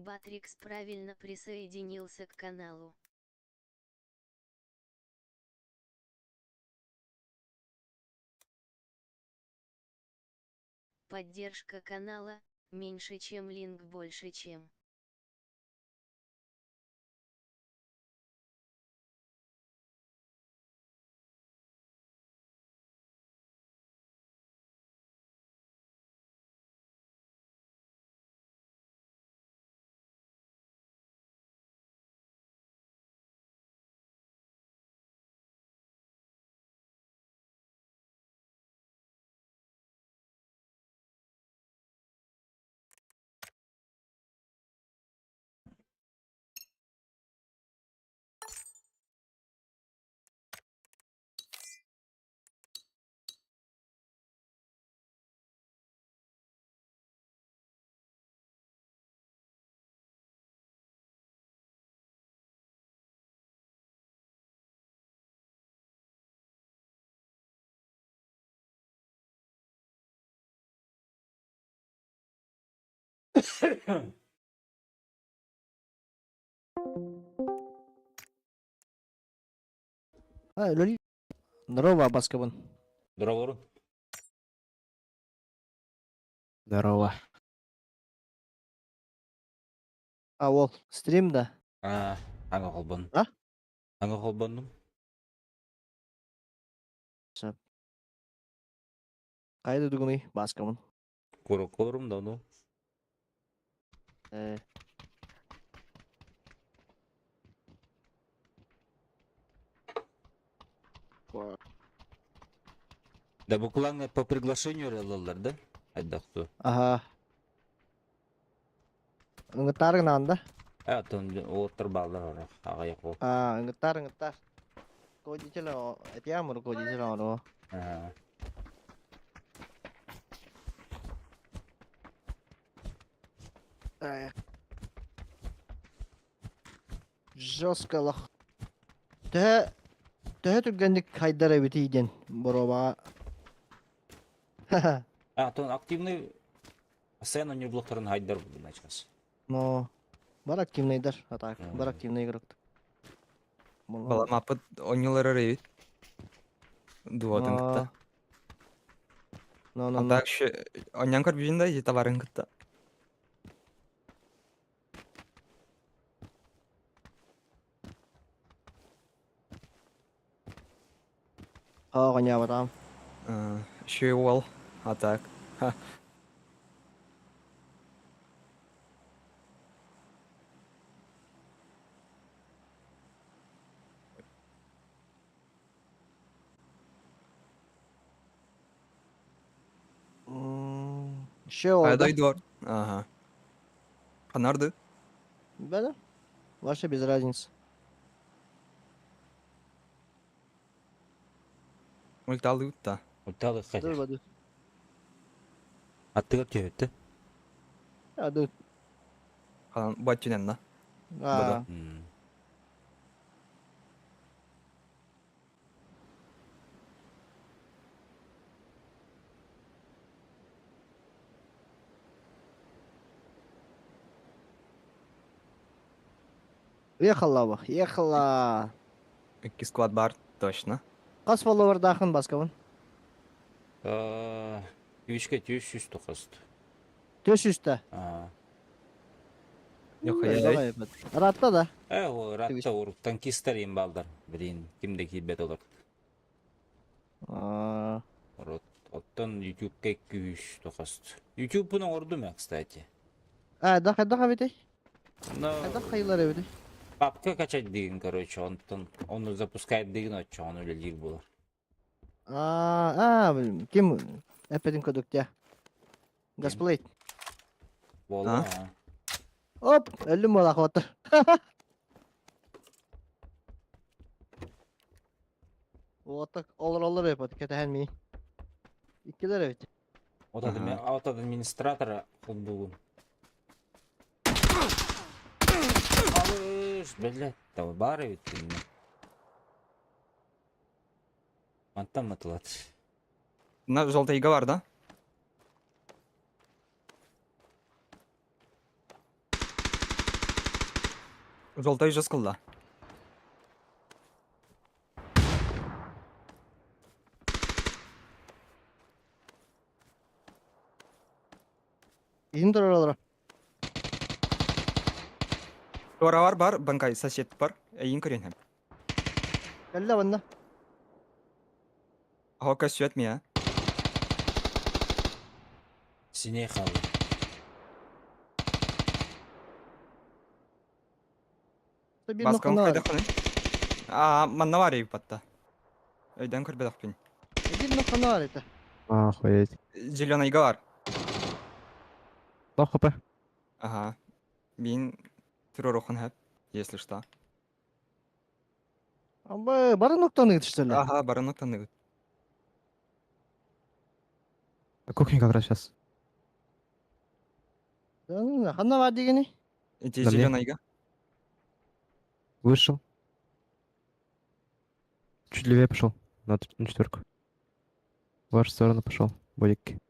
Батрикс правильно присоединился к каналу. Поддержка канала меньше чем линк больше чем. А, Лөли. Здорово, Баскабын. Здорово. Здорово. А, ол, стрим да? А, аңа холбон. А? Аңа холбоннум. Сөп. Кайда дугуный Баскабын. Куроколорум да ну. Э. Да буквально по приглашению релалар, да? Айдахту. Ага. Ыңыттар гынан да? А, тон оттор балдар ора. Ага, яко. А, ыңыттар, ыңыттар. Руководитель, этям руководитель оно. Ага. Жестко лох. Төһө төһө түргэнник хайдар эбитий диэн боруобаҕа. А, тон активный постоянно не блоктарын хайдар начался. Но бар активныйдар, а так, бар активный игрок. Бала маппыт оонньуулар эбит. Дуотун кытта. Но, но, А но. так еще оонньоон көрбүтүн да ити табарын кытта. Оҕонньообутаҕым. Еще уол. А так. Ха. Еще ол да? Дойдуор. Ага. Ханарды. Да, Вообще без разницы. Ульталы утта. Ульталы хотя. Dur баду. Аттыгар төһөттө. А, dur. Хан баччунен на. А, Ехала, ехала. Икки склад бар, точно. Хас фолловердаахын баскабын? Үскэ түс сүс тухаст. Төс үстэ. Йохайай. Ратта да. Э, ол ратта ур танкистер им балдар. Блин, кимде киирбэт олор. Рот оттон YouTube-ка күүс тухаст. YouTube-буну оҥордум я, кстати. А, да, хайдах эбитий? Но Хайдах хайылар эбитий? папка качать дигин, короче, онтон он запускает дигин оччо, он үлэлиир буолар. А, а, блин, ким эппитин курдук дии. Газплейт. Буолла. Оп, өллүм буолаах уоттар. Уоттар олороллор эбит, кэтэһэн мии. Иккилэр эбит. От, адми... от администратора холбугун. Алыш, блядь, там баар эбит иннэ. Мантан матылат. На желтый бар, да? Желтай жескылла. Иһин турар Туоравар бар, банкай сосед бар. Эйин көрүнһэм. Кэллэ манна. Хока сүөт мия. Синий хаалла. Биир Баскан ноххоно хайдаххыный? Аа, манна бар эбит Өйдөн көрбөтөхпүн. Биир ноххоно бар это. Охуеть. Зеленайга бар. 100 хп. Ага. Мин туруорухун хэп, если что. Абы бары ноктаны ытыштылар. Ага, баранок таныгыт. На кухне как раз сейчас. Ханна бар дегени? Эти Да мне. зеленайга. Вышел. Чуть левее пошел. На четверку. В вашу сторону пошел. Бодик.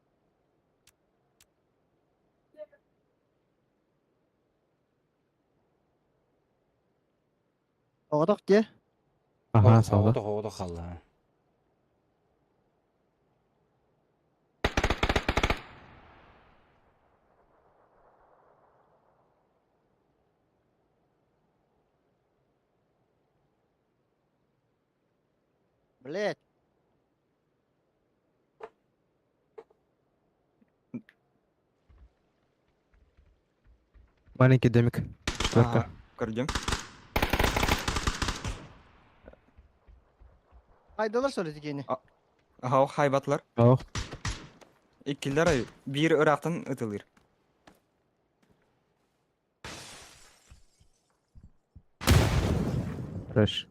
Оҕотох дьэ. Ага, солдат. Оҕото хаалла. Блять. Маленький домик. Четверка. Ага, көрдүм. Хайдалар сөйледі Ага, хайбатлар. Ох, Иккилер ай. Бир ырактан ытылыр. трэш.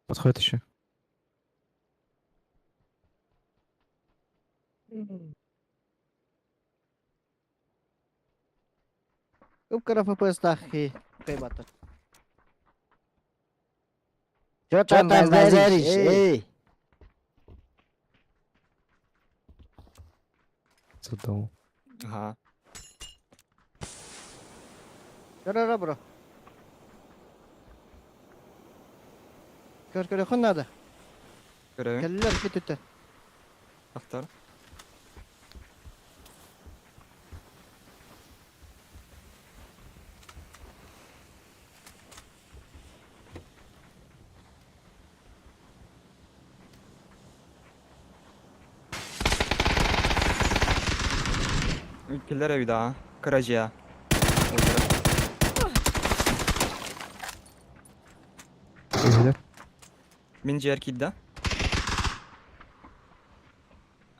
Подходит еще. Кып-кыра FPS тахи кайбатыр. Чё там базаришь, эй? Задумал. Ага. Көр бро. Көр көр надо. Көрөбүн. Келлер кетүттө. Автор. Иккилер эбит аа. Кыражия. Игорь. Мин жер кидда.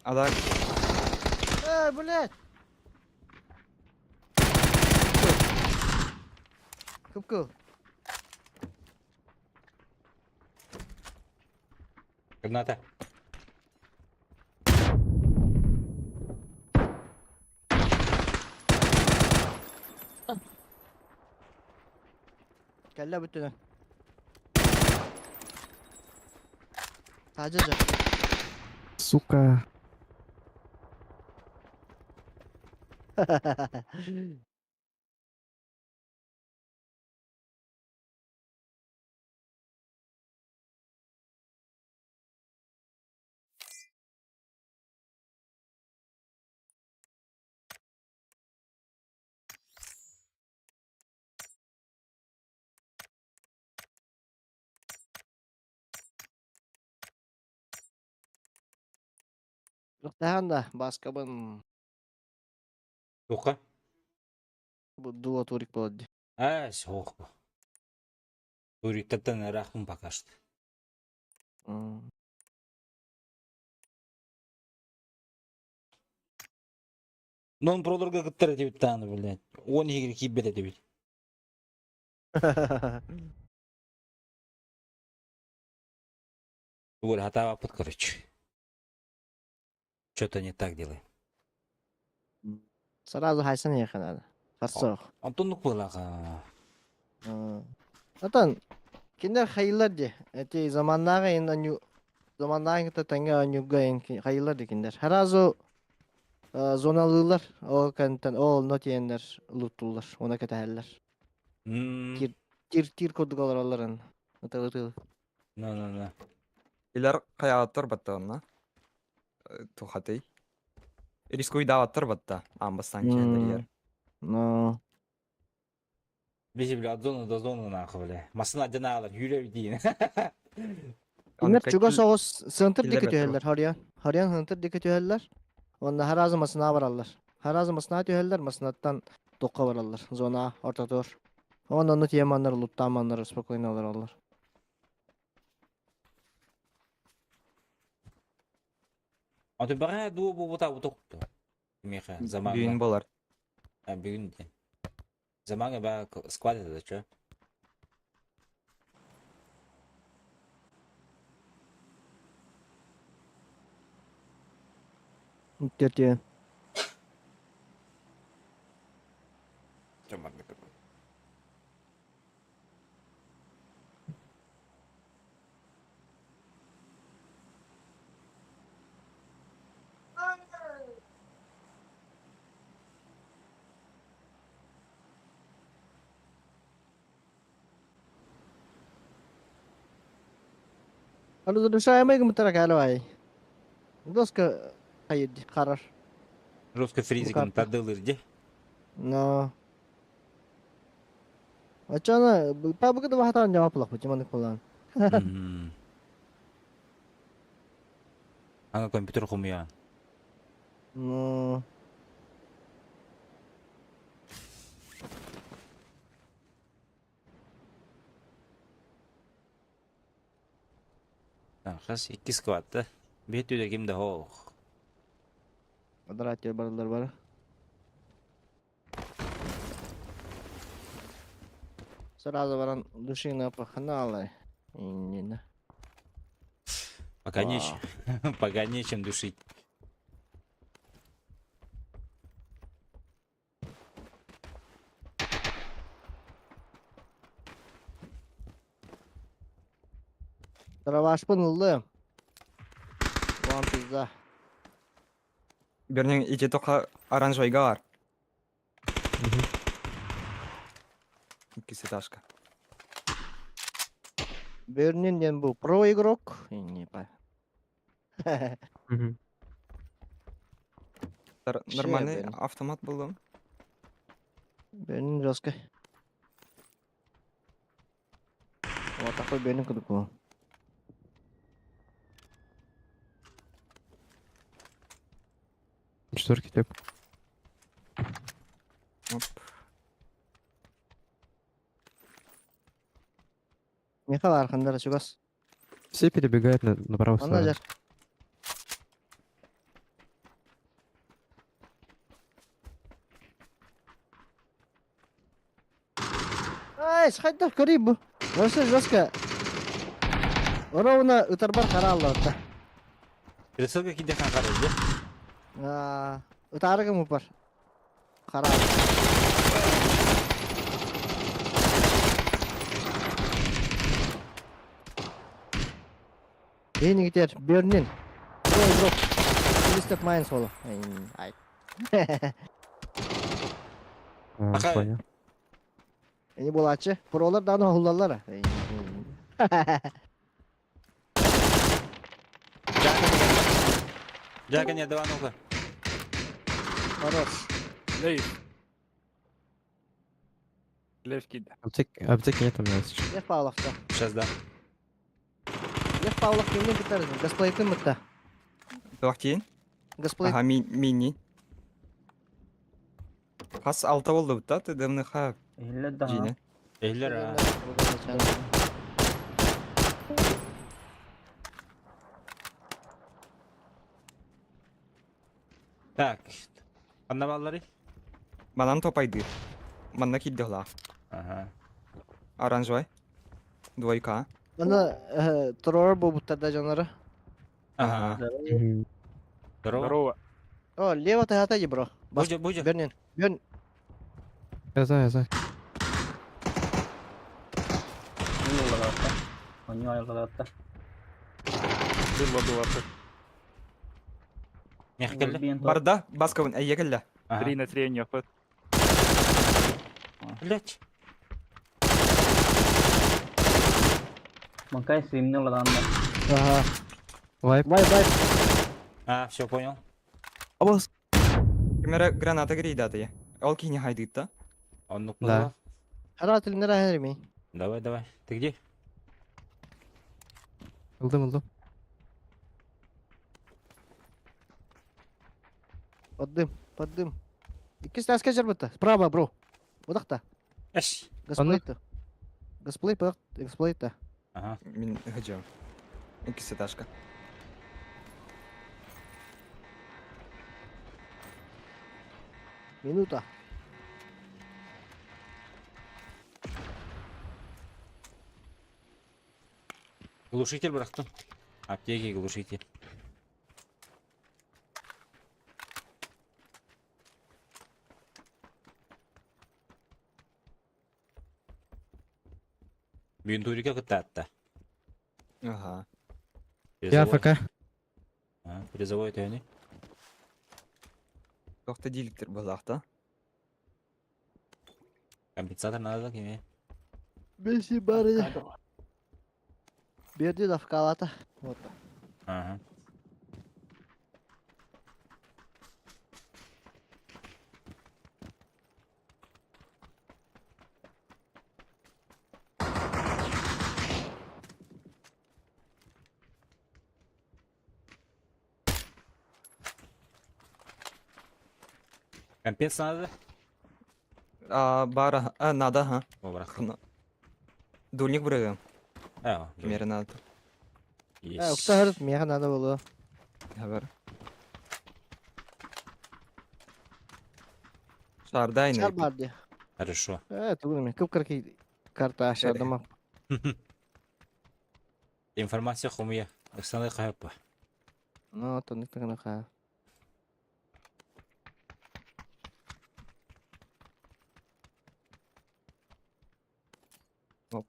Ада Эй, блядь. Кып-кыл. Граната. Кэллэ бүтүнэ. Тажыжа. Сука. Тахан да баскабын Тука. бу дуо турик болады. А, суох. Туриктаттан ыраахпын пока что. Нон пролорга кыттар этибит тааны, блядь. Он игр киибет этибит. Угол хатаабаппыт, короче. Что-то не так делаем. Сразу хайсан ехать надо. Харсох. Антоннук буолаха. Атан киндер хайылар де. Эти заманнага ин аню заманнага та таңга анюга ин хайылар де киндер. Сразу Зоналыылар ол кэнниттэн ол онно тиийэннэр луттууллар уонна кэтэһэллэр. Тир тир тир курдук олороллорун ытыы-ытыы. На на на. Илэр хайааттар баттаҕына тухатый. Рискуйдаабаттар батта аан бастаан киһэллэригэр. Но Биһи бля от зоны до зоны нахуй бля. Массына дьон аалар үүрэ диин. Кинилэр чугас соҕус центр диэки Киллэрбэттэр. түһэллэр, Харыйан. Харыйан центр диэки түһэллэр. Уонна харазы масына бараллар. Харазы масына түһэллэр, масынаттан туохха бараллар. Зона ортотугар. Уонна онно тиэманнар, луттааманнар спокойно олороллор. Аты баҕа дуо буолбута бутукту. Миха замаҥа. Бүгүн болар. А бүгүн де. Замаҥа ба склад это чё? Төртүөн. Разрушаемый гымтара кэлэ Доска хайыр харар. Русский фризик тардылыр де. Но. Оччоно пабыгы да баһатаан жаапылах бу маннык буолан. Аны компьютер хомуйаан. Ну. Хас икки сквадта. Биир түдэ ким да хоох. Квадратер барылар бары. Сразу баран душина пахнала. Иннина. Пока нечем. Пока нечем душить. Дровашпын ыллым. Вам пизда. Бернең ити тоқа оранжевыйга бар. Иккис этажка. Бернин диэн бу про игрок. Не па. Нормальный автомат булдым. Бернин жестко. Вот такой Бернин кудуку. Четверки тип. Оп. Михаил Архандара чугас. Все перебегают на правую Онно сторону. дьэр. Ай, хайдах көрүй бу. Вообще жестко. Ровно ытарбар хараалларда. Рисовка киде хан карайды. Ытаарыгым упар. Хараал. Эйнигитер Бернин. Про игрок. Листок Майн соло. Ай. А, Пока- понял. Эни булаачы. Пролар дааны хуллаллар. Жака не давай ну-ка. Хорош. Лейв. Лев кида. Аптеки нет у меня сейчас. Лев Павловта. Сейчас дам. Лев Павлов кимден кытар? Гасплейтын мытта. Туох тиин? Гасплейт. Аха, мини. Хас алта болды бутта, тдмнх жине. Эйлер а. Так. Ханна баллары? Манан топайды. Манна киддела. Ага. Оранжевый. Двойка. Аны трор буттарда жанары. Ага. Здорово. Здорово. О, лево тахата бро. Бужа, бужа. Бернин. Берн. Я знаю, я знаю. Было было. Мех кэллэ. Барда, баскабын, эйе кэллэ. Ага. 3 на 3 ньохпут. Блять. Макай стримнул ладно. Ага. Вайп. Вай, вай. А, все понял. Абас. Кимэрэ граната грейдатые. Ол кини хайдытта. Он ну Да. Харат илнер ахерми. Давай, давай. Ты где? Ылдым, ылдым. Под дым, под дым. Иккис таска жарбыта. Справа, бро. Будахта. Эш. Гасплейта. Гасплей, гасплейта. Ага. Мин хыджам. Иккис этажка. Минута. Глушитель бырахтым. Аптеки глушитель. Бинтурика кытаатта. Ага. Я АФК. А, призовой төһөнүй. Тохта дииликтер буолаахта. Компенсатор надо кими. Беси бары. Берди давкалата. Вот. Ага. Компенс надо? А, бара, а, надо, ага. О, бырахтым. Дульник бырыгым. А, Кимэрэ надо. Есть. Укта меха надо было. Хабар. Шардайны. Шар барды. Хорошо. Тугуна кып карта шардама. Информация хумия. Александр Хайпа. Ну, то не так ха. Оп.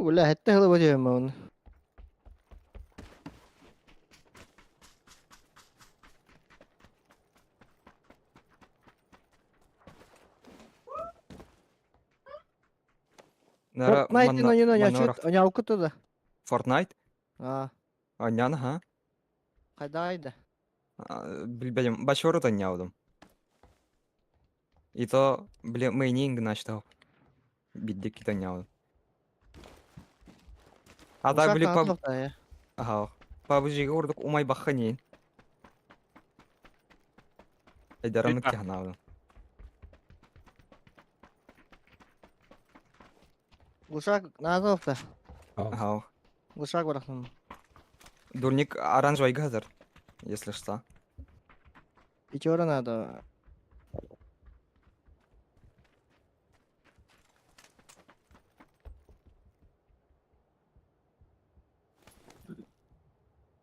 У, бля, хетте хылы божем он. Нара Fortnite на на я чут, аня укуту да. Fortnite? А, Анян, ха. кайда айда. Билбедим, башору таняудum. И то, блин, мы не ингначтал. Биддик таняудum. А так, блин, по... Ага. Пабжига урдук умай баххани. Айдараннык Пита. тяхнаудum. Глушак надо. Ага. Глушак барахтым. Дурник оранжевый газер, если что. Пятера надо.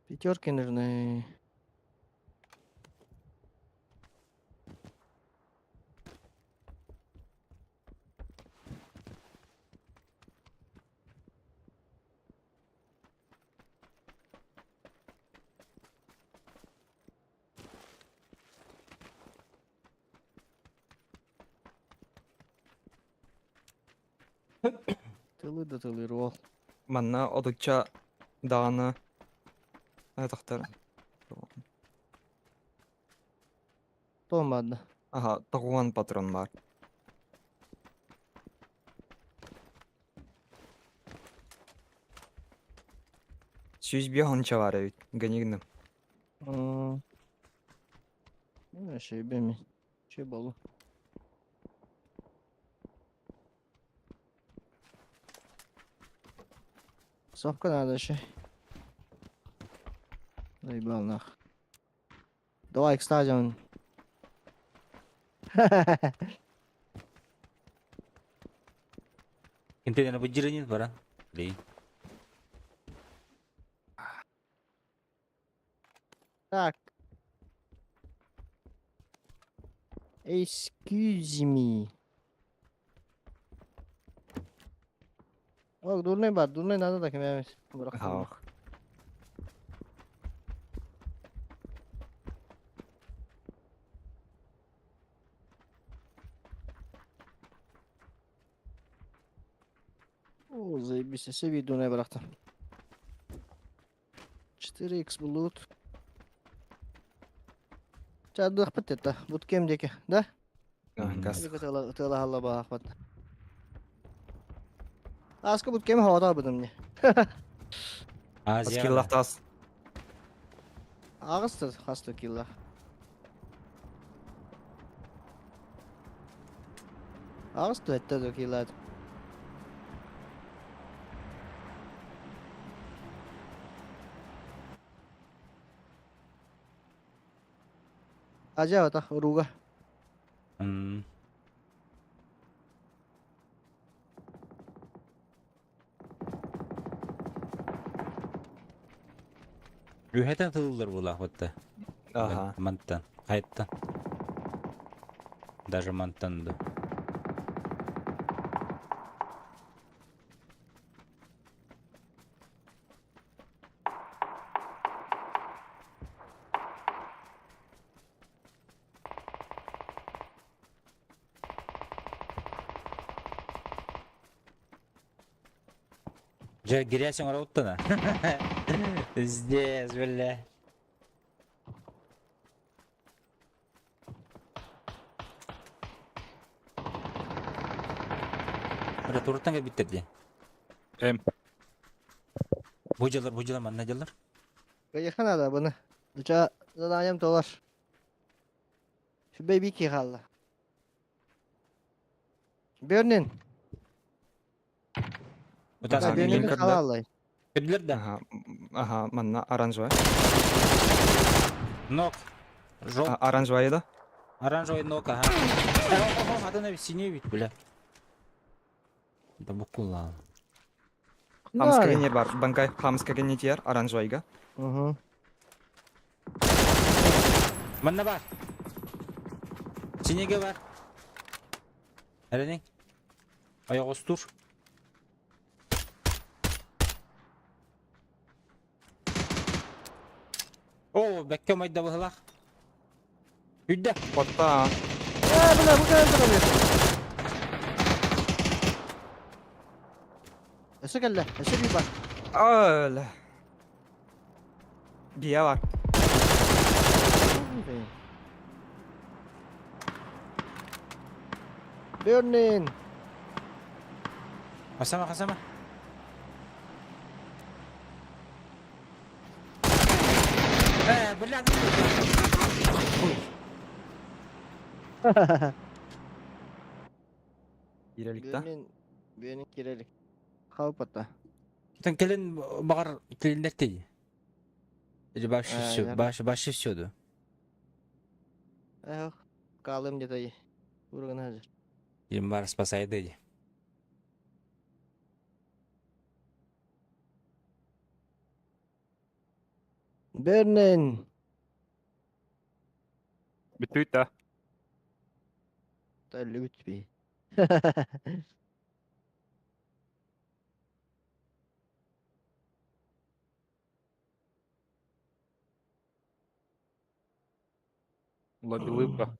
Пятерки нужны. Тылы да тылы рол. Манна одуча дааны тахтар. Томады. Ага, тоҕуон патрон бар. Сүүс биэс бар эбит, гэнигиним. Шебеми. Че болу. Сапка надо еще. Заебал нах. Давай, кстати, он. Кимтен бу баран. Блин. Так. Excuse me. Ок, дурный бар, дурный надо так эмес. Ах. О, заебись, я себе дурный бырахтым. 4x лут. Чадыахпыт это, буткем диэки, да? Газ. Тыалаһалла баахпат. Аска буткем хавата быдым мне. Азия. Скиллахтас. Ағысты хасты килла. Ағысты этте до килла. Ажа бата уруга. Үһэтен тылылар булахватта. Ага. Мантан. Хайттан. Даже мантан да. Же гирясың орауттана. Пиздец, бля. Бля, туртан биттерди. Эм. Бу жылар манна жылар. Кайыха надо бұны. Дуча заданием толар. Şu baby ki kaldı. Бернин. Утас Да, Бернин Бернин. халалай. Кедлер да. Ага. Ага, манна оранжевая. Нок. Жол. Оранжевая да? Оранжевый нок, ага. Атын синий бит, бля. Да букула. Хамска не бар. Банкай хамска не тиер, оранжевайга. Угу. Манна бар. Синеге бар. Әренең. Аяқ остур. О, бәкке майда бұғылақ. Үйді. Потта. Э, бля, bu kadar duramıyor. Өсө кэллэ, өсө bir бар. Öyle. Бия бар. Бернин. Қасама, қасама. Э, бля, Ирелик да. Бернин, Бернин кирелик. Халпата. Тен келин бағар келинлер дейді. Или башы А, все, я- башы, башы все ду. Эх, калым где-то. Урган хазыр. Им бар спасайды дейді. Бернин. Бүтүйт да. Та любит би. Лобилыбка.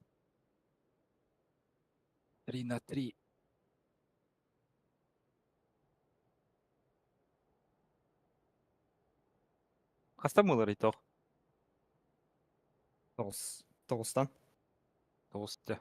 3 на 3. Хаста мылар итох. Тоғыз. Тоғызтан. Тоғызты.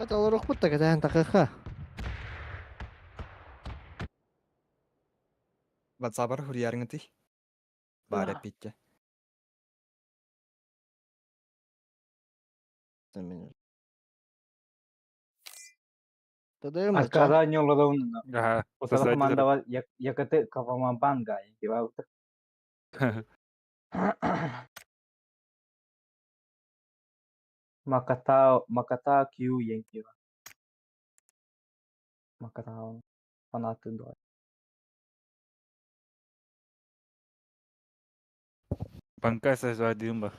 Это олоруохпут да кэтэһэн такыха. Ватсабар хуруйарыҥытый? Баар эппиттэ. Аркада ньолодоунна. Ага. Осала командава якаты кавамамбанга икибабыта. Макатао Макатао Кью Янкива. Макатао фанаты дуо. Банка созвадим ба.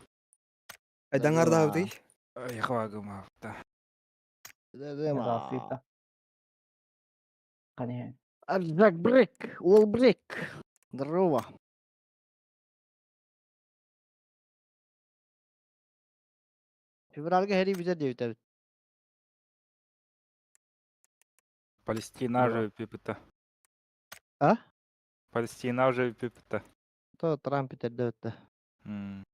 Айдаҥардаабытый? Яхвагымафта. Дафита. Қане. Арзак брик, уол брик. Здорово. Февральга хери бүтэр диэбитэ. Палестина уже пипыта. А? Палестина уже пипыта. То Трамп бүтэрдэ М.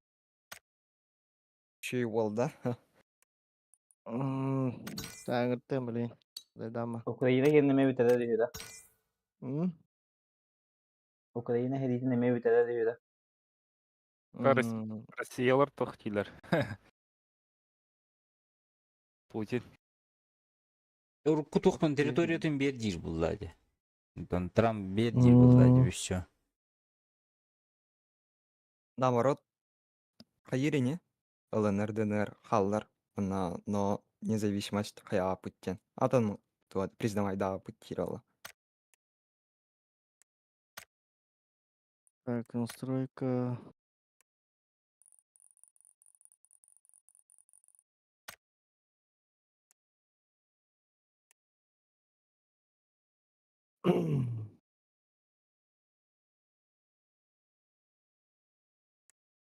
Чүй уол да? Тааҥыртыам блин. Дайдама. Украина кэннэ бүтэрэ дүйүдэ. М? Украина хэриитин эмиэ бүтэрэ дүйүдэ. Россиялар тохтилар. Путин. Урукку туохпун территориятын биэр диир булла дии. Онтон Трамп биэр диир булла дии все. Наоборот, хайыр ини ылынар дынар хааллар уонна но независимость хайааппыт диэн. Атын туга признавайдаабыт диир ол. Так, настройка.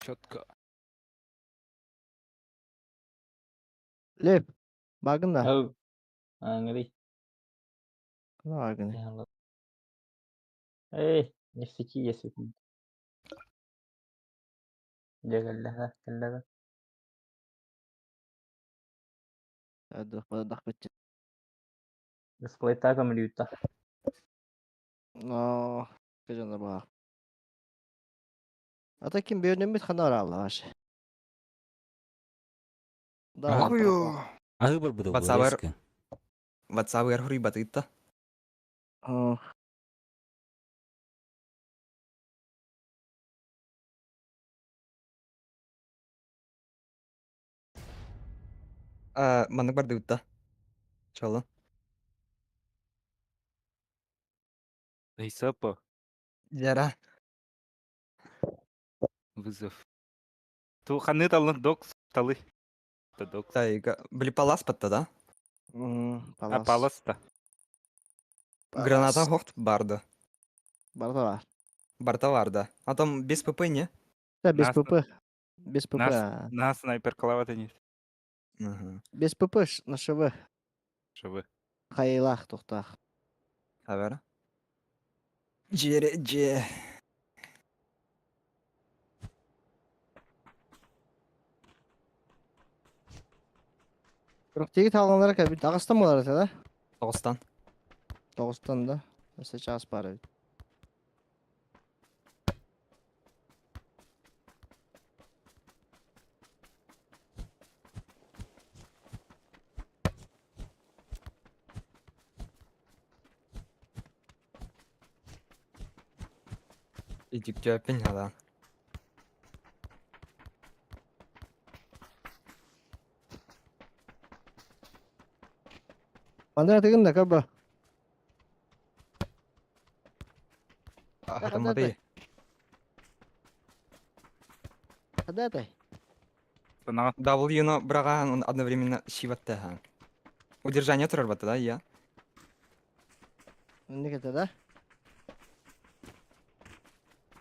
Четко. Лев, багын да. Ау. Аңри. Багын. Эй, не сети, если Дьэ кэллэ да. Дисплейтаа көмөлүүтэ. Но, кыжана баа. Ата ким бөрнөммүт хана араалла ваше. Да. Охуё. Аһы барбыта Ватсабар. буолар. Ватсабыгар хуруйбатыытта. Маннык бардыбытта. Чоло. Исапа. Жара. Вызов. Ту ханы талын док талы. Та док. Тайга. Били палас патта да? А палас та. Граната хохт барды. Барда бар. Барта барда. А там без ПП не? Да, без Нас- ПП. Без ПП. Нас, на снайпер клавата не. Ага. Без ПП на ШВ. Швы. Хайлах тухтах. Хабар. Жере же. Тиги талганлар кәбит агастан болар да? Тоғыстан. Тоғыстан да. Сейчас бар бит. Идиктөппин хадан. Мандара тыгын да кабы. Хатамады. Хадатай. Санаға. W-ны бираҕаан он одновременно шиваттахан. Удержание турар батта да, я. Никете да?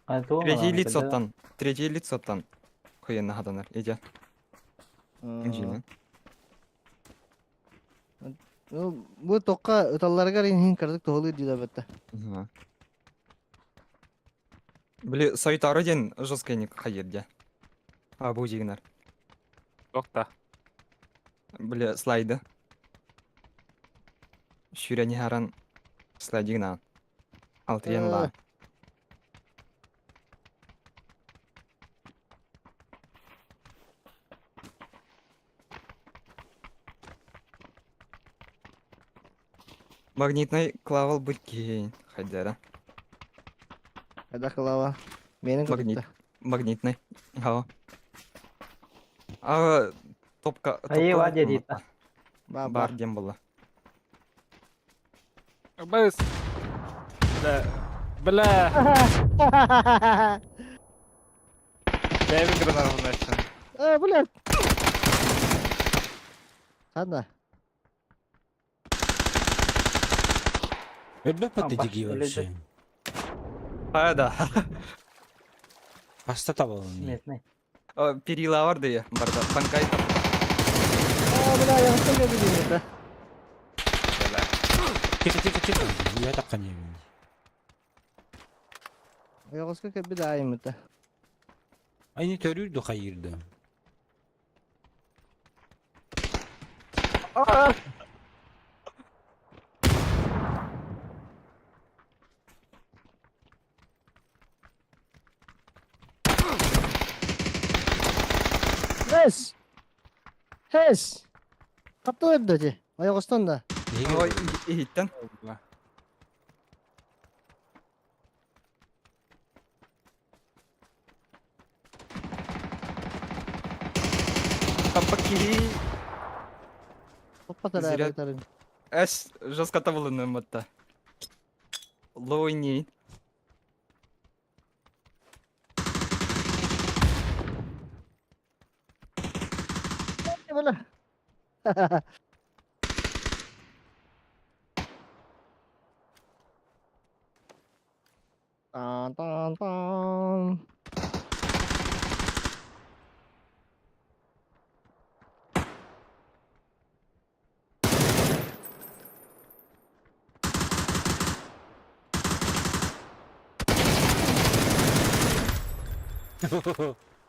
Третье лицоттан. Третье лицоттан. Хуенна хатанар. Иди. Инженер. Ну, бу тоққа ыталларгар инхин кырдык тоһулур дии бетте. Били Сайтары ден жесткий хайырде. А бу дигнер. Тоқта. Били слайды. Сүүрэн иһаран слайдигнаан. Алтыйан лаа. Магнитнай клавал быт киһи хайдара. Хайда клава? Менин Магнит. кытта. Магнитный. Ха. А топка Айы топка ва деді. Ба бар бар. диэн буолла. Быс. Бля. Бля. Дэвид гранату начал. Э, блядь. Ладно. Өлбөт Там дигии баш- вообще. А, да. Хаста табалын. Местный. Перила бар дии барда. Банкай А, бля, я хотел видеть это. Тихо, тихо, тихо. Я так не. Я сколько беда им это. Айны төрүүр хайырды. Хес! Хес! Каптыл эбдети. Айгыстан да. Ой, иһиттэн. Бля. Таппа киһи Топпа Зря. тарай. эс жестко табылыным атта. Лойни. Бля. Тан тан тан.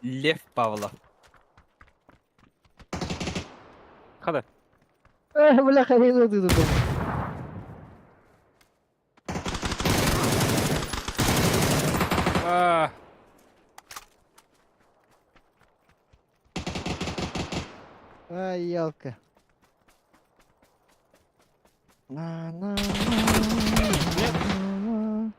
Лев Павлов. Хада. Э, бля, хайду ты тут. А, Ай, елка. На на на. на.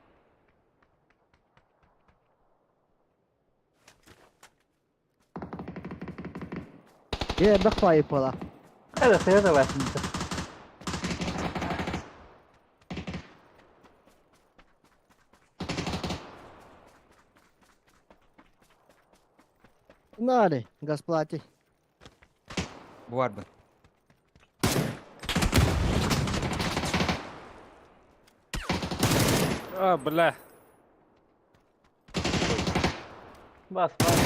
Е, бахпай пола. Хайда сыра басында. Нари, газплати. Буарбын. а, бля. Бас бас.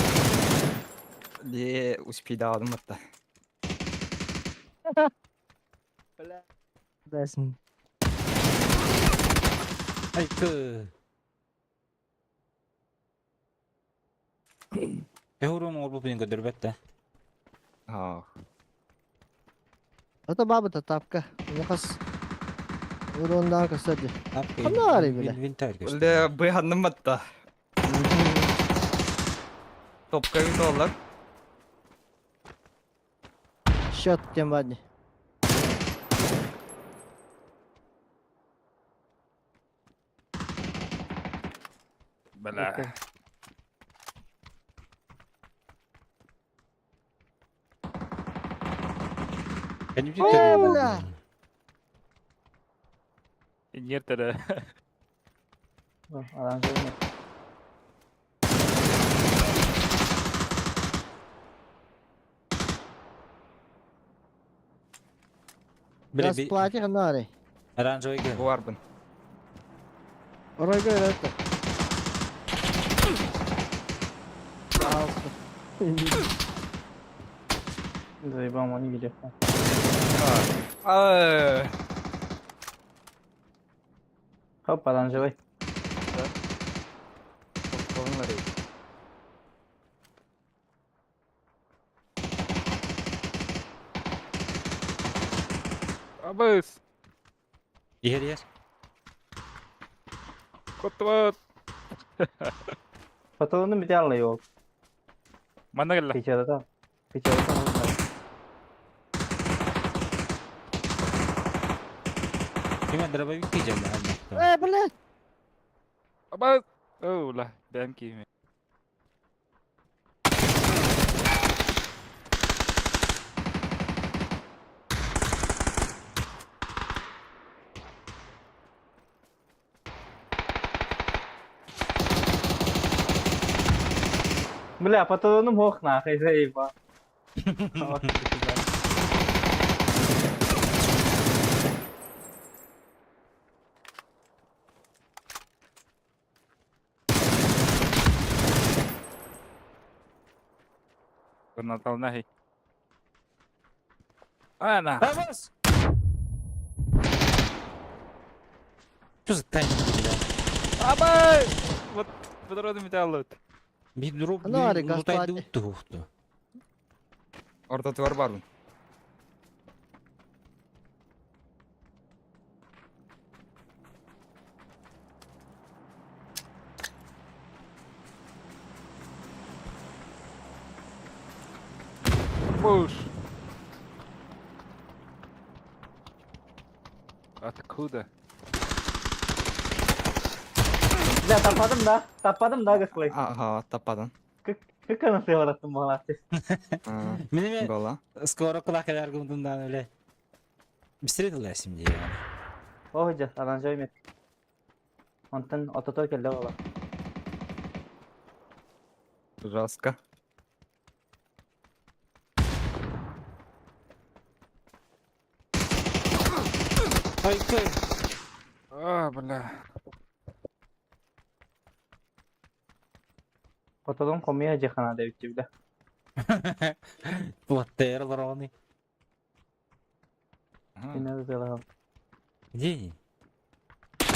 Ле успейдадым атта. Десин. Айкы. Эхурун орбу бин көдөрбөт да. А, Это баба то тапка. Нехас. Урундан касади. Апкы. Ханнари, бля. Инвентарь Ле быһанным атта. Топка доллар. Счет тем бадни. Бля. О, бля. Нет, это. Оранжевый. Газплати ханнари. Оранжевый ге. Буарбын. Оройго это. Пожалуйста. Заебал, они видят. А, Хоп, оранжевый. топкалар. Абыс. Иһэр иһэр. Котуот. Патронum bir tane yok. Манна кэллэ. Печалата. Печалата. Ким дробовик киджем Э, блядь! Аба. Оула, бэм киими. Бля, патроным ох нахуй, заеба. Натална хей. Ана. Абас! Что за тайминг, бля? Аба! Вот патроны металлот. Bir drop Ана bir ары, лутайды газплати. утты ухту. Ортотугар барбын. Пуш. Откуда? Бля, тападым да. Тападым да, гысклый. Ага, таппадын. Как она сыворотым могла? А, Менеме Гола. скоро кулак кадar гумдундан öyle. Быстрее дылайсым дии. О, жа, аранжой мет. Онтон отото келде ола. Жестко. Ой, кой. А, бля. Патроным комия жахана деп бля. Платтер лароны. Ага. Кине дела. Где они?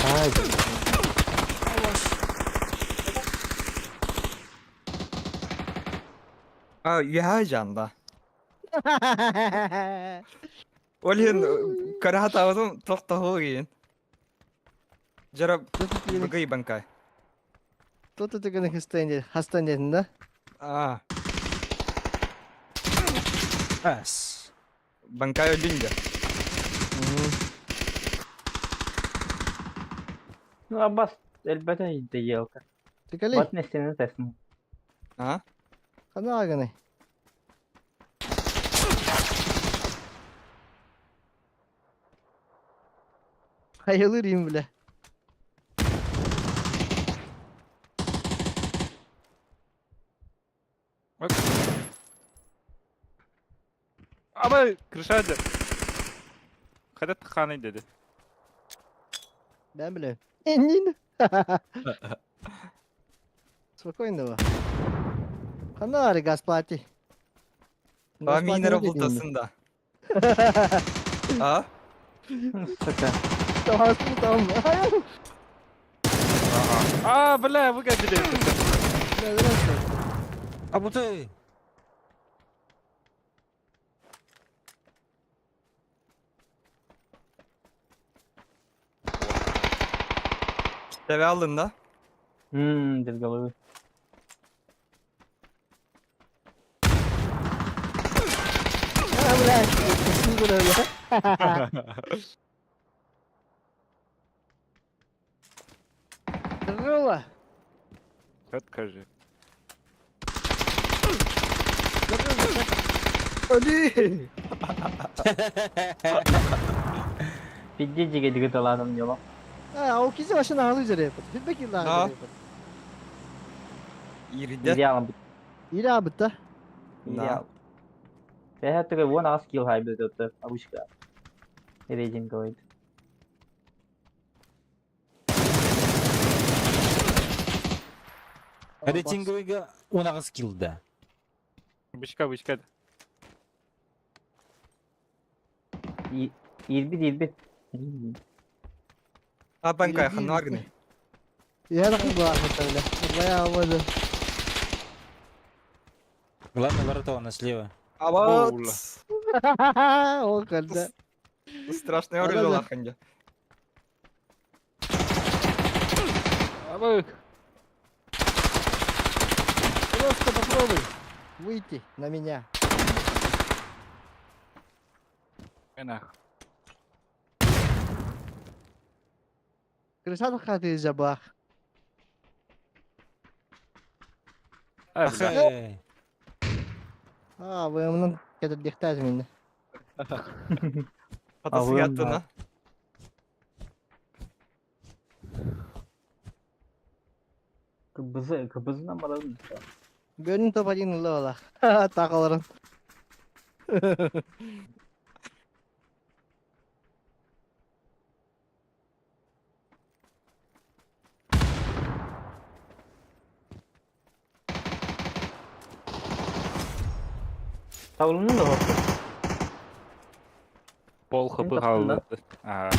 Ай. А, я жанда. Олин, карата тоқтағу кейін. Жара бүгей банкай. Тут ты гына хастан хастан дедin да? А, Ас. банкай өлінді. Ну, Аббас, элбете елка. Тикали, Бат не сене тесм. А? хана гына. Hayalırım bile. Аба, крышады. Қайда тыққаны деді. Ben bile. Enin. Спокойно. Хана ари газплати. А, минера бұлтасында. А? Сука. Tamam tamam. Hayır. А, бля, выгодили. А bu ты. Deve aldın da. Мм, без головы. Ha bile. Kesin böyle. Здорово. Четко же. Öli! Пизде жеге дигит аладым дело. Ha o kişi başına ağlı üzere yapın. Bir bakayım daha Ha. üzere yapın. Ирде. Идеалом. İyi abi da. Да. Я такой, вон а скилл хайбрид это обычка. Рейтинг говорит. Рейтинговыйга унагы скилл да. Бычка, бычка. Ирбит, ирбит. А, банкай, хана аргны. Ya da bu ahmet öyle. Bayağı olmadı. Главное ворота у нас слева. А вот. Оула. O kadar. Страшный Да-да-да. оружие лаханде. Абы. Просто попробуй выйти на меня. Нах. Крыса хаты забах. А, бля. Ахай. А, вы мной это дихтать меня. Хатасы Алым яттына. Кыбызы, кыбызынан барalım. Бөрүн топ-1 ылла бала. Тақаларын. Tavrını da bak. Пол хп Мен таптым да. қалды. А,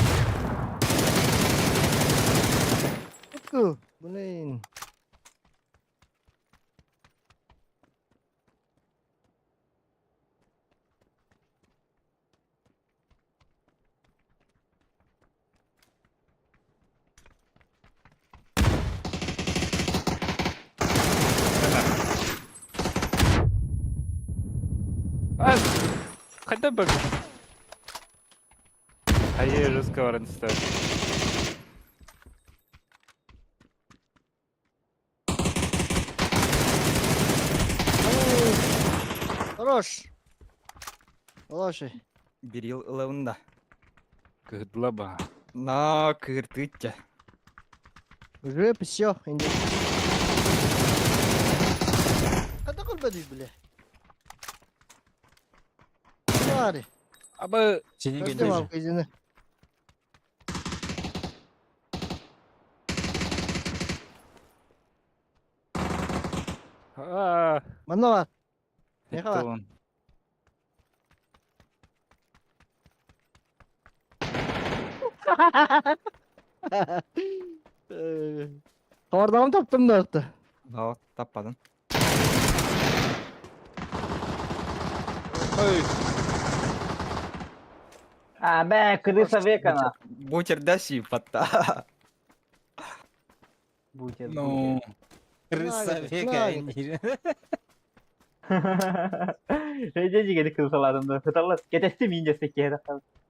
Утку. Блин. А, хотя бы. А я жестко варен ставлю. Хорош. Хороший. Бирил ылауында. Кыдлаба. На кыртытя. Уже все. Қада қылбады, бля. Бари. Абы. Сенин Көздем көндө. алып кезini. А, Мана бар. Не это бар? он. Қабардағым таптым да өтті. Да, таппадың. Ой, А, бә, крыса века на. Бутер даси патта. Бутер, ну. Крыса века. Рейде жигери крысаладым да. Хыталлас. Кетести мин десек керек.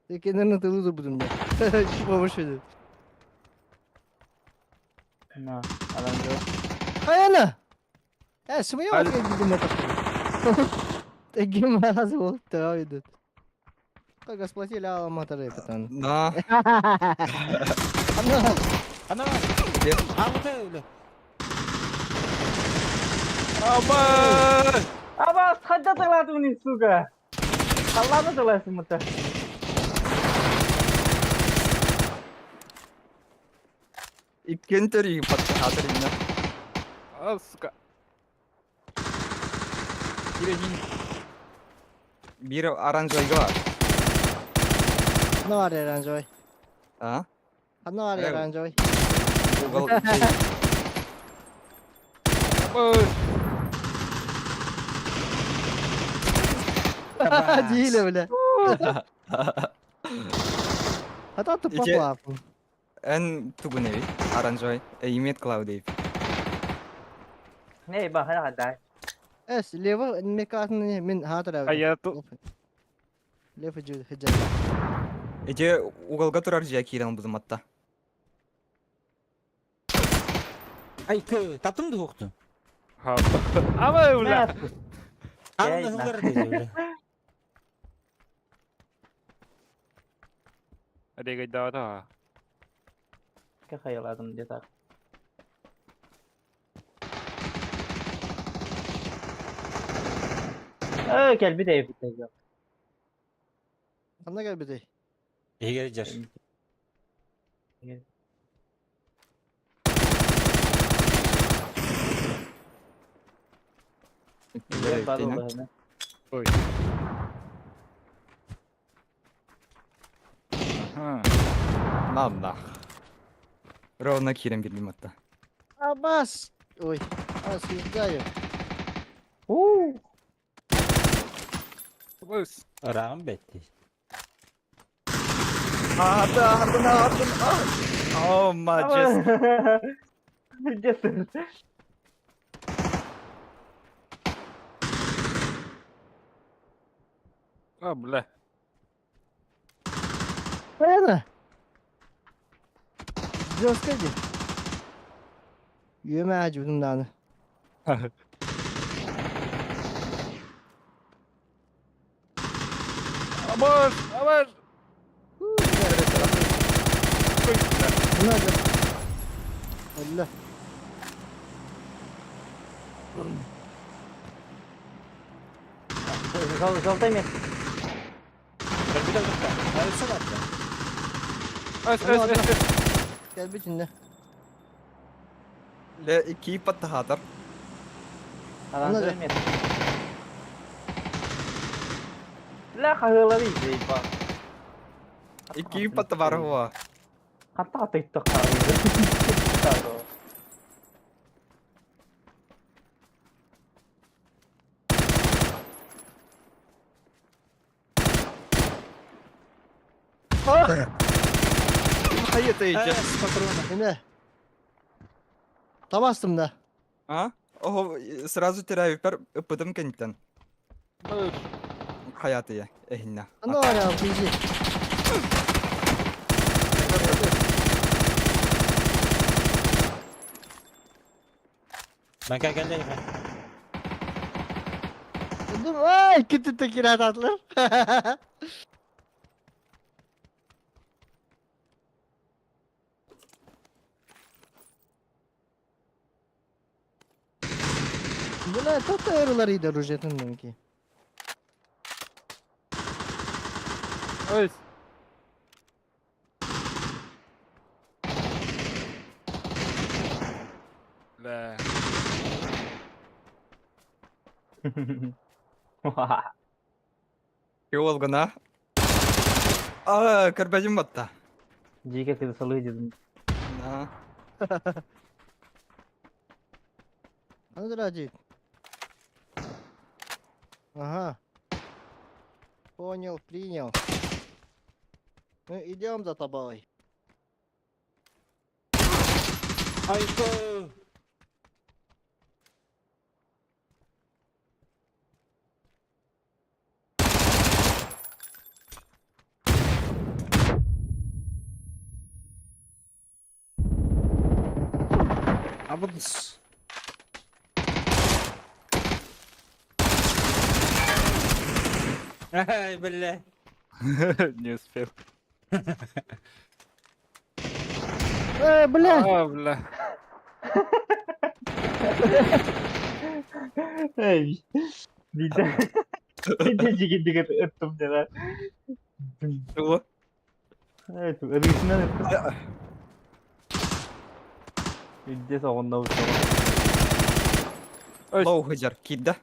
Екенерін тылы да бұдым да. Чупа деп. На, адам жок. Қаяна? Ә, смыя Аль- отқа дедім отқа. Таким разом вот так идут. Как сплотили алматары потом. На. Ана, Ана. Бер. Алты бля. Абы! Аба, кайда тыгладың ни, сука? Алланы тыглайсың мыта. Иккен төрү патта хатыр инна. А, сука. Киренин. Бир оранжевый бар. ана бар оранжевый. А? Ана бар Э, оранжевый. Угол. Абы! Диля, бля. А то ты Иде- попал. Эн тугуневи. Оранжевый. Имет Клаудей. Не, ба, хана кандай. Эс, лево мекатын мен хатыр. А я тут. Лево жу хиджа. Эти уголга турар жия кирен бузым атта. Ай, таптым да укту. Абы, бля. Аны хылдар деди бля. Регай да, да. Кахайладым деді. Э, кел bir de bitti. Ана кел бите. Эгер жар. Ой. Ага. Ладно. Ровно кирен бирдим атта. Абас. Ой, осуждаю. Уу. Абы, Ырагым бетти. Ата, артына, артына. О, мажест. Где ты? А, бля. Понятно? Жестко иди. Үөмэ ажыбытым дааны. Амаш, амаш! Ой, бля. Надо. Алла. Желтый место. Ас, ас, ас, ас. Кэлбит иннэ. Ле икки паттахатар. Оранжевый место. Бля, хаһыалары издейба. Икки паттабарова. Хатта тыттық қарайды. Хайы ты Иннэ. Табастым да. А? Ого, сразу теряю пер ыпытым кенттен. Хаяты я, эхинна. Аны бар пизи. Мәкә кәлдә икән. Ай, китте кирәт атлар. Бля, тут эрулар иде ружетін меники. Ой. Бля. Кеол гына. А, карбажым батта. Жеке кызы салый дедім. На. Аны ради. Ага. Понял, принял. Мы идем за тобой. Айко! Абыдыс. Ай, бля. Не успел. Эй, бля! А, бля. Эй, Видя. Видя жеке деген өттім деді. О. Evet, ırgısından öttüm. Видя соғында ұстау. Ой. Лоу хыжар кидда.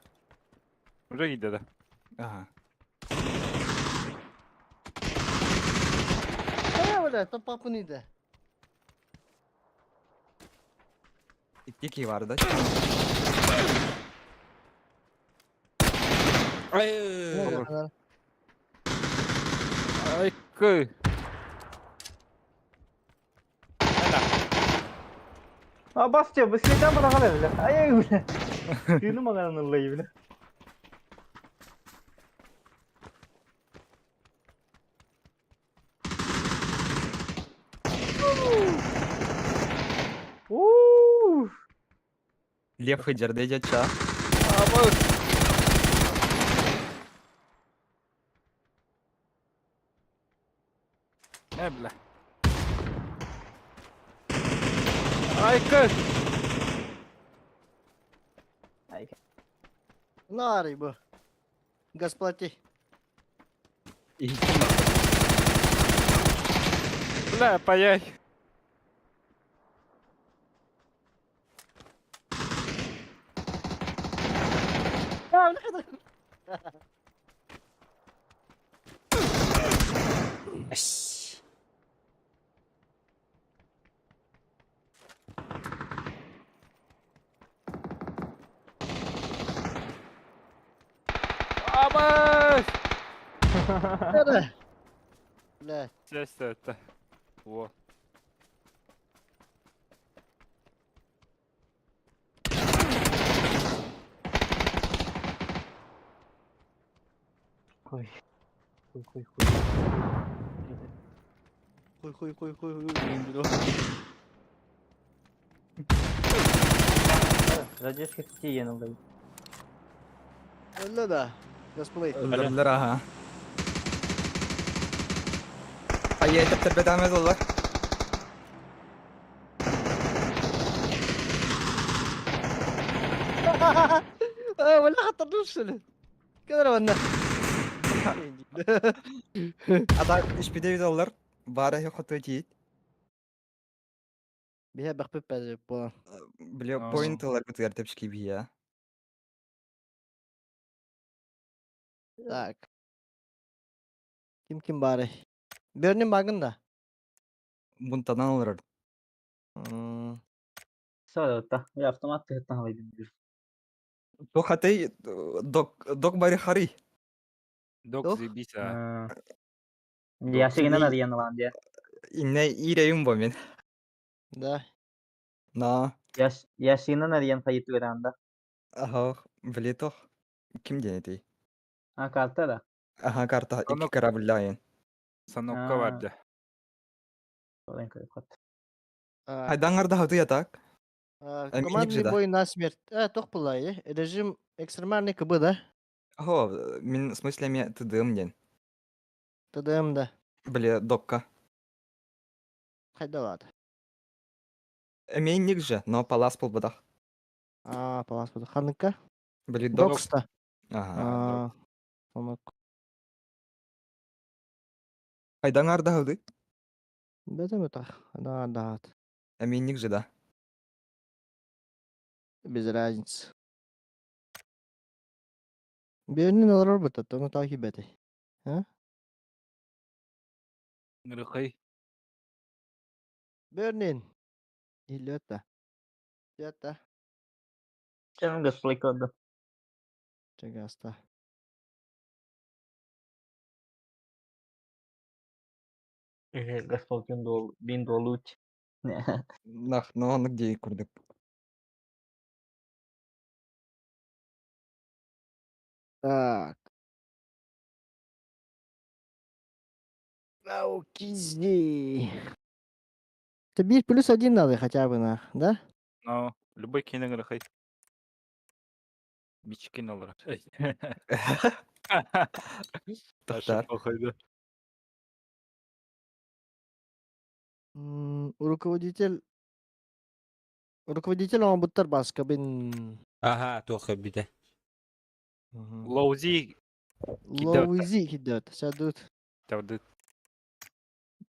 Уже кидде да. Ага. Э, бля, то папын иде. Икки бар да. Ай! Айко. А, бас че, бісметтен бұна қалай біле. Ай, ай, біле. Түйіні маған ұллай біле. Ууу! Лев хыжар дежа ча. Амаш. Э, бля. Айко. Ай, На рыбу. Газ плати. Бля, паяй. Аш. Амаш. Бля. Сейчас это. Во. Хуй. Хуй, хуй, хуй. Хуй хуй хуй хуй хуй. Радешка тиийэн ыллай. Öyle да. Gasplay. Öldürdüler aha. Ay tepe oldular. ولا خطرنوش كذا وانا. Atak 3 dollar. Бара хоту тиит. Биһэ бахпып бәже була. Бля, Аа. point алар бутыгар тепчки бия. Так. Ким ким бары? Бөрнүн багын да. Бунтадан алар. Саатта. Я автомат тыһыттан халайдым диир. Тохатей док док бари хари. Док Ох. заебись, а. Яшигинен арыйан ылаан диэ. Инне ирейим бо мен. Да. На. Яшигинен арыйан хайытыгыраанда. Аха, бля тох. Ким денетей? А карта да. Аха, карта Аны- iki корабль Санокка А. барды. Олен көрүп хат. Айдаңарда хату ятак. А, Э, Командный миник же, да. бой на смерть. Тох была, э? Режим экстремальный КБ, да? Хо, мин в смысле ме тдм ден. ТДМ, да. Бля, докка. Хайда ладно. Мен же, но палас полбадах. А, палас буду. Ханыкка? Бля, док. Докста. Ага. А, Онок. Айдаңарда хату. Бетем это. Да, да. Мен же, да. Без разницы. Бернин алар бит, оны такip эти. Нырыкай. Бернин. Илетта. Ятта. Чемин гасплей көрдө. Чагаста. Гаспол күн дол бин долуч. Нах, но он где курдык. Так. Аукизи. Тебе плюс один надо хотя бы на, да? Но любой кини нырыкай. Бичкин алар. Тохтар. Похуй, Руководитель. Руководитель он буттар баска бин. Ага, туох бите. Лоузи Кидет. Лоузи кидет. Сядут. тавды.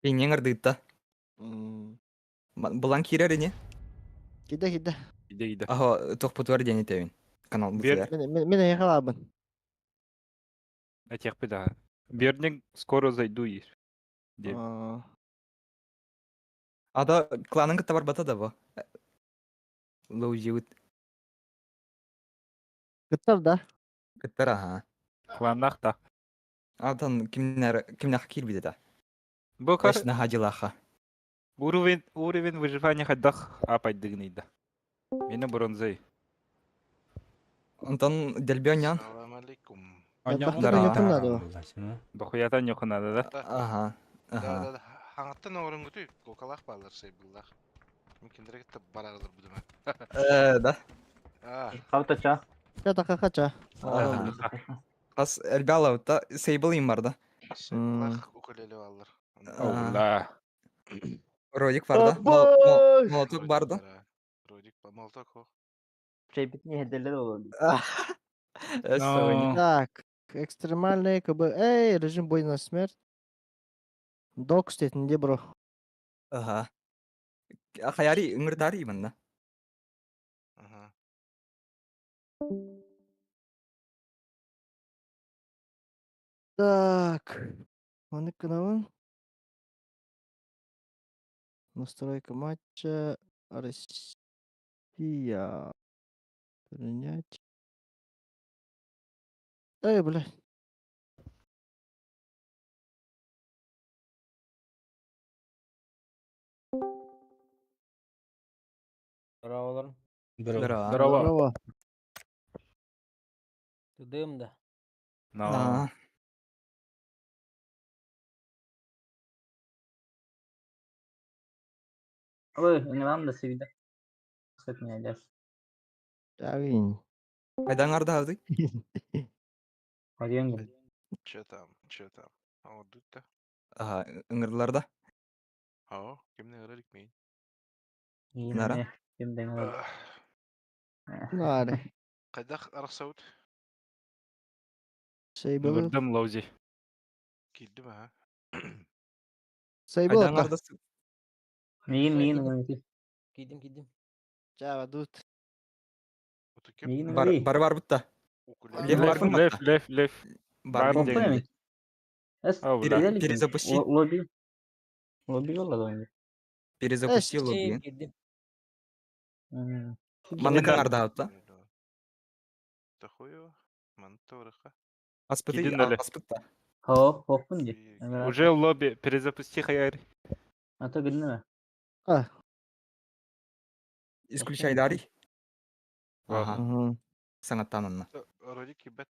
Пенеңір дыйта. Булан кирер не? Киде киде. Иде иде. Ахо, тохпутуар дени тебин. Канал Бер- бутуар. Мен мен ехалабын. Этех да. Бернин скоро зайду ир. Деп. Ада кланын кытта бар бата да бу. Лоузиут Кыттар да. кыттар аха. Кланнах та. Адан кимнер кимнах кир биде да. Бу кар Эшна хадилаха. уровень выживания хадах апайдыгныйда. Мені бронзой. Онтон делбёнян. Салам алейкум. Здорово. надо. Дохуятан йохунада да. Да, Аха. да, Аха. да, да. Хаңаттан оңорон күтүй, кокалах балар сейбыллах. Мүмкіндірек тап барағылар бұдыма. Э, да. А, Халтача. Чата какача. Аха. Хас элбалаута сейбл им бар да. сейбыллах укулеле балар. Ола. Ролик бар да. Молоток бар да. Ролик бар, молоток хо. Чейбитни хеделер олор. Эссони. Так. Экстремальный КБ. Эй, режим бой на смерть. Док стетінде бро. Аха. Хаяри ыңырдари манна. Ага. Так. Оны кынабын. Настройка матча. Россия. Принять. Эй, бля. Здорово. Здорово. Здорово. Здорово. Здорово. Тудым да. Но. Аа. Ой, ыҥырам да сибидэ. Сөп нэлэр. Тавин. Хайдан ардаабытый? Харыйан гын. Че там, че там? Оҥордут да? Аха, ыҥырдылар да? Оо, кимни ыҥырар иликмиин? Нара. Иинэ ким да ыҥырар. Наары. Хайдах арахсабыт? Сейбыл. Ылырдым лаузи. Киирдим аха. Сейбыл Хайдан ата. ардас Миигин миигин ыҥырыы. Киирдим киирдим. Чаба дут. Оту ким? Миигин бар ыҥырыы. бары барбыт да. Укулеле. Лев Лев, барбын лев, батта. лев, лев. Барбын Бар диэн. диэн. Оппа Эс Ау, Пере- бля. киирэ иликпин. Перезапусти. Лоби. Лоби буолла да Перезапусти лобби. Киирдим. Маннык аҥардаабыт да? Тахуева. Мантоврыха. Аспыты Киирдин да ле. аспыт да. Хоп, хоппун ди. Уже лобби, перезапусти хаяр. Ата гынна. Исключай дари. Аха, Мгм. саҥаттаананна. Вроде кибет.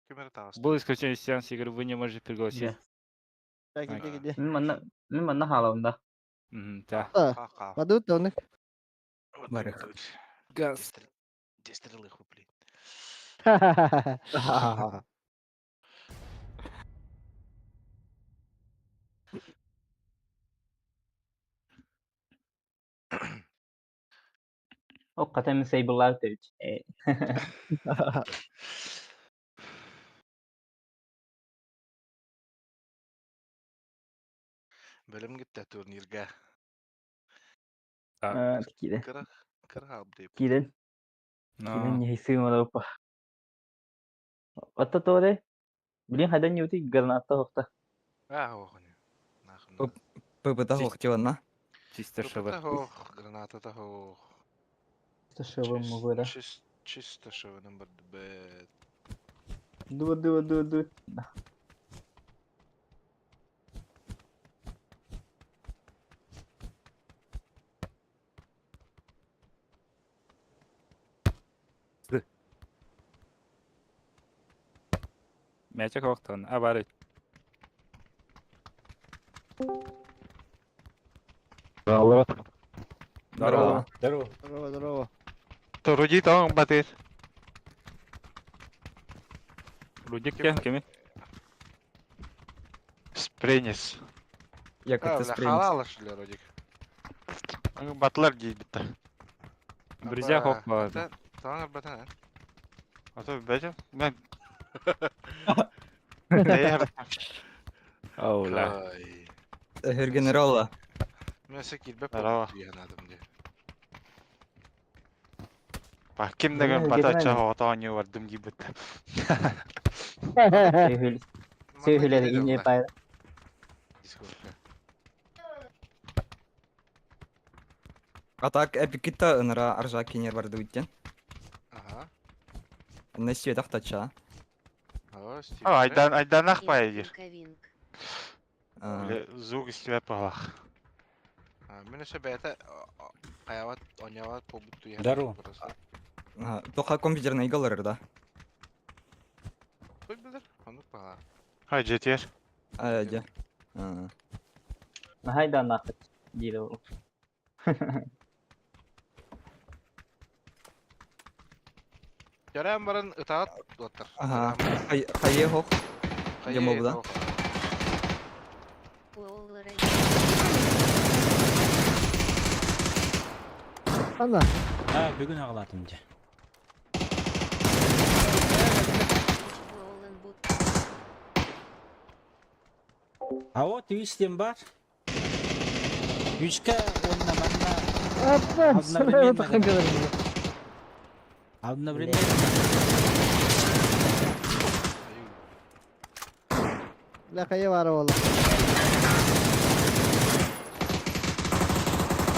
Ким эрэ таҕыста. Был исключен из сеанса игры, вы не можете пригласить. Так, иди, иди. Мин манна мин манна хаалабын да. Мгм, да. А, Ха-ха. Бадут онук. Вот Барых. тут. Газ. Дестрелы блин. О хата мин сайбыллаах тэбит. Э. Бөлім кетті турнирге. Киирэн. Кыра кыра алып Киирэн. Но. Киирэн ньиһисыым опа. Отто торе. Блин хайдан ньути граната хохта. А, оғыны. Нахуй. Оп. ПП Чис- тохтиванна. Чисто шв. Ох, граната тахох. Что могу да. Чисто шв номер бет. Ду ду ду ду. Мячик охтон. А, бары. Здорово. Здорово. Здорово. Здорово, здорово. Руди тоң батыр. Рудик кен, кеми? Спренис. Як А, это бля, спринт. халала что ли, Родик? Батлар дейт битте. Друзья хохмалады. Таң бата. Ато бәҗә. Мен. Дәйәр. Ау, ла. Кай. Генерала. Мен се килбеп Здорово. дигән ди. Ба ким деген Германия. бата чага не бардым дип битте. Сөйхүл. Сөйхүлэр инне пай. Дискордка. А так эпикита ынра аржа кенер барды үттен. Ага. На светах тача. О, Стив. Айдан айдан ах бай дир. Ковинг. Звук истебеп балах. Мен өсө бәйті каябат, онябат побут туя. Здорово. Тоха компьютерный иголар да. Кой билер? Аны бага. Хай жетер. А, де. Хайдан нахыт диир ол. Яран барын ытаат доттар. Ага. Хайе хох. Демо да? Уоллера. Ана. А, бүгүн аҕалаатым дьэ. Уоллен бут. А вот үс диэн баар. Үскэ уонна манна Апа, Одновременно сразу говорю. одновременно Бля, хайа бара болла.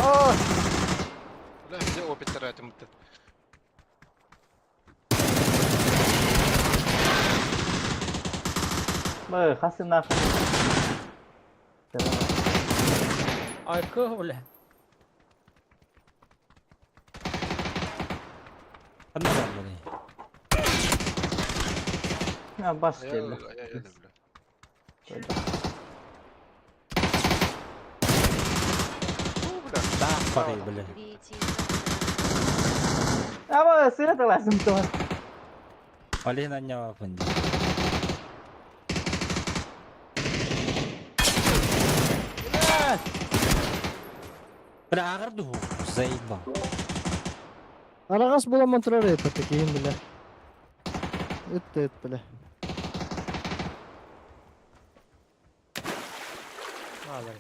О, Бля, бизе опиттер атым битте. Бай хасы нахыт. Айкы, бля. ханна бааллар. Я бас Ая, диэллэр. ая, ая, бля. бля. Таах баҕайы, бля. Ама сыра таласым тоҕо. Олен анньаабаппын дии. Бля, ааҕар дуһу? Заебал. Араҕас буламмын турар это таким, бля. Ыт ыт, бля. Хаалар.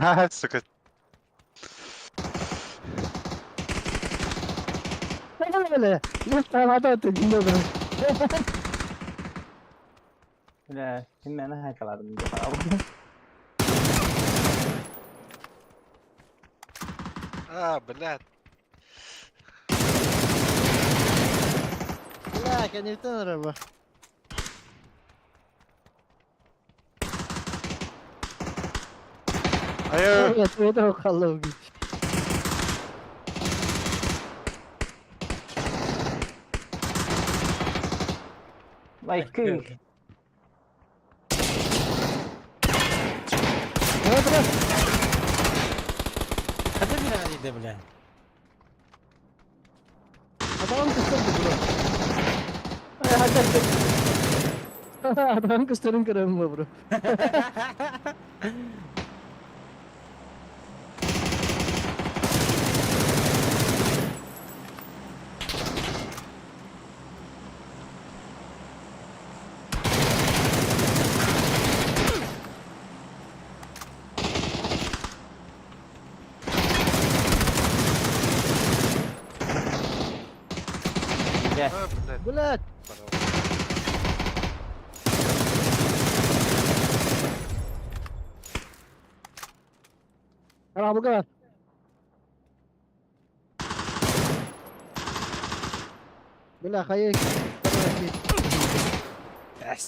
Ха, сука. Бля, я ты не бля. Бля, ким мені хайкаладым. А, блядь. Бля, кэнниттэн арба. Айы. Это хаалла Лайк кый. Хата бля, бля. Атаҕым көстөр бро. Атаҕым көстөрүн көрөмүн бро. Бля. А, блядь. Блядь. Пора. Арабыга. Бля, хайа. Эс.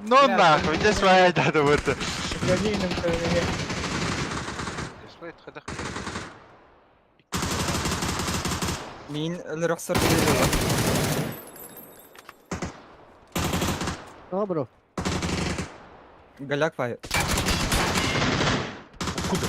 Ну нахуй, где своя дата вот. Если это Мин өлөр охсор билэр. А, бро. Голяк вай. Откуда?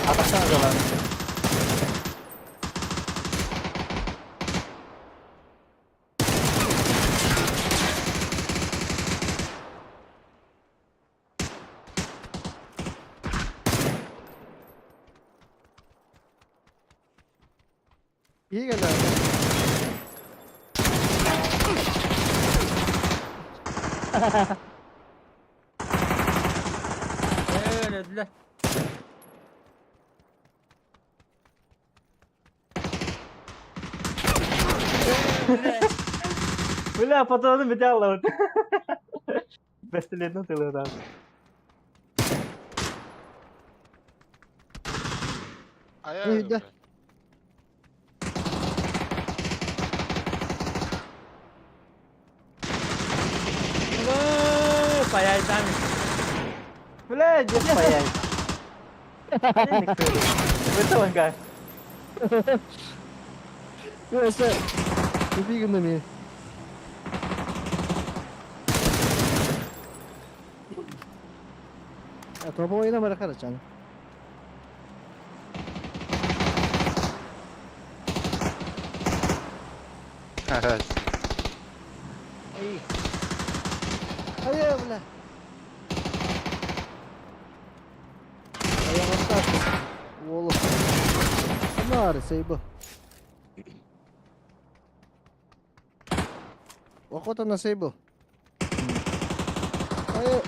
Атақсana жалан. İyi geldi abi. Öldüler. Бля, патроны бите алла. Бестилетин тылыдан. Ая, Ой, да. блядь. Паяйдан. Бля, дед паяй. Вы Өсө. Убигин ми. А топ ойна бара карачан. Ай. Ай, бля. Аяғаттар. Уолу. Нары сейбу. Охота на сейбу. Ай.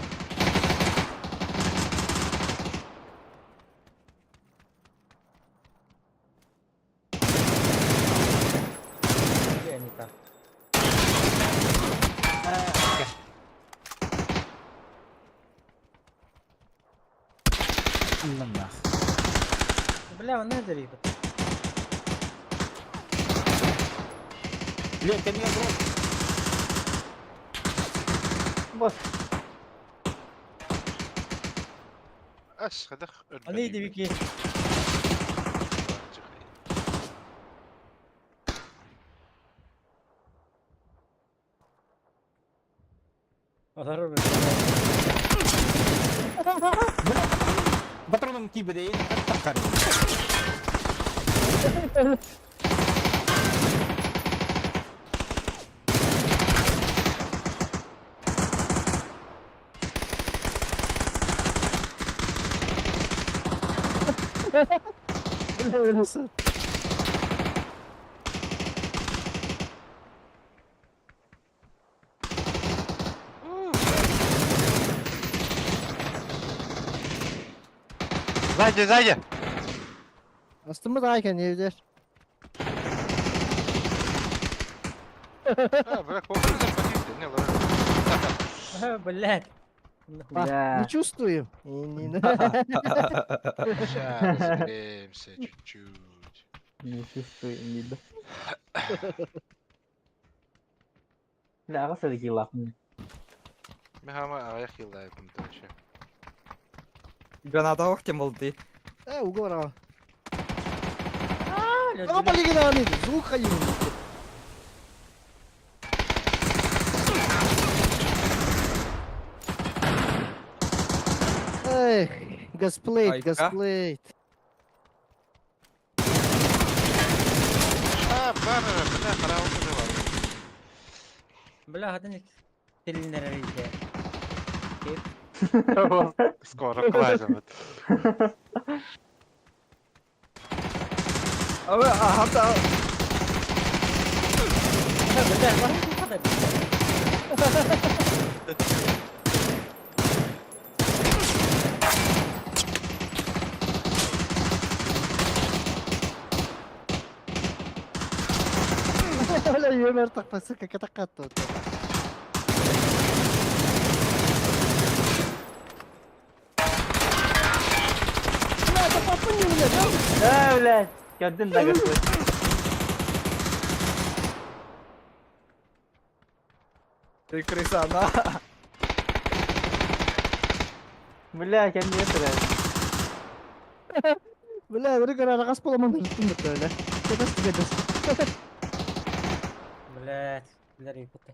Не так. ылланнаах. Бля, он не Бля, кэннигэр бро. Бос. Ас, хадах Аны дибики. Олар Патроном тиийбэт таххар. Сзади, сзади! Астыммыт аай кэнниэбитэр. А, бля, кого захватили? Не, ладно. Блядь. Бля. Не чувствую. Не, Сейчас разберемся чуть-чуть. Не чувствую, не да. Бля, аҕыс эрэ киилаахпын. Мехама аяқ елдайбын вообще. Граната ох тем болду. Угор аа. Ама полигонами, звук хайын. Эх, газплейт, Айка. газплейт. А, бара, бля, караоке да бар. Бля, хатын тилиннер иде. Скоро клазим. Aba hatta Бля, бара Бля, өмөр тақпасы кака таққатты. Бля, это папа не, бля, да? Да, блядь. Көрдүн да Господь. Ты крыса, на. Бля, кэннигэ турар. Бля, бір көрі арағас боламан ырыттым бітті, бля. Кедес, кедес. Блядь, бля, репетте.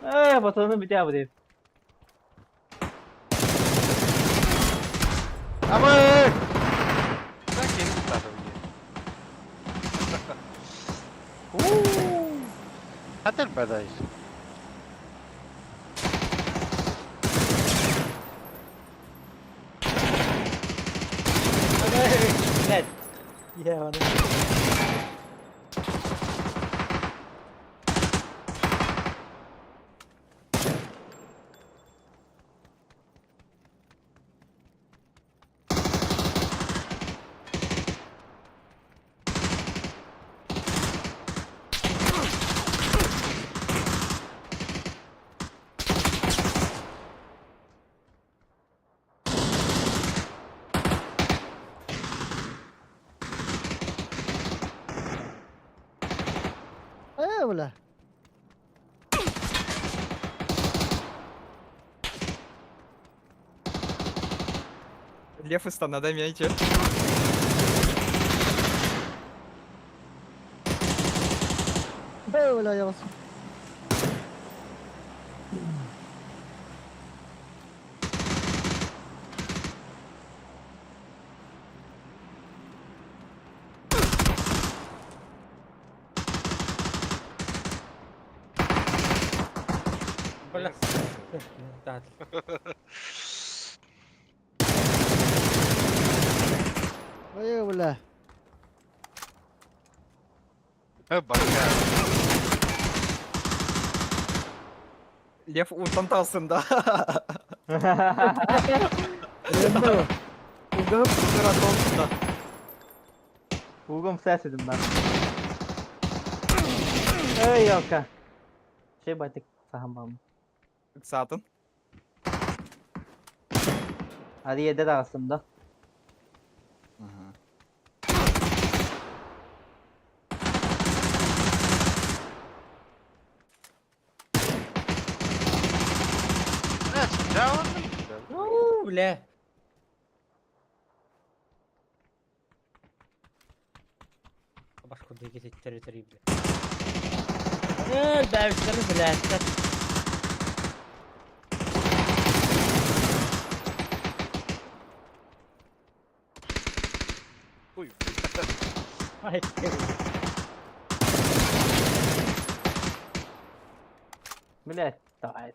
Э, батону бүтэ бу деп. Абы! Так, я не надо мне. Хатер бадай. Блядь. Я аны. Бля. Лев из надо меньше. Бля, я вас. Бля. Так. Ой, бля. Бака. Лев утанталсын да. Рэмбо. Угап да. Угом сәсідім ben. Эй, елка. Все батик сахан Саатын. Hadi yedi de aslında. Ага. Блядь, да он. У, бля. Башка диги территории, бля. Бәүштерін, бля. Ой, блядь. Ай, Блять, давай.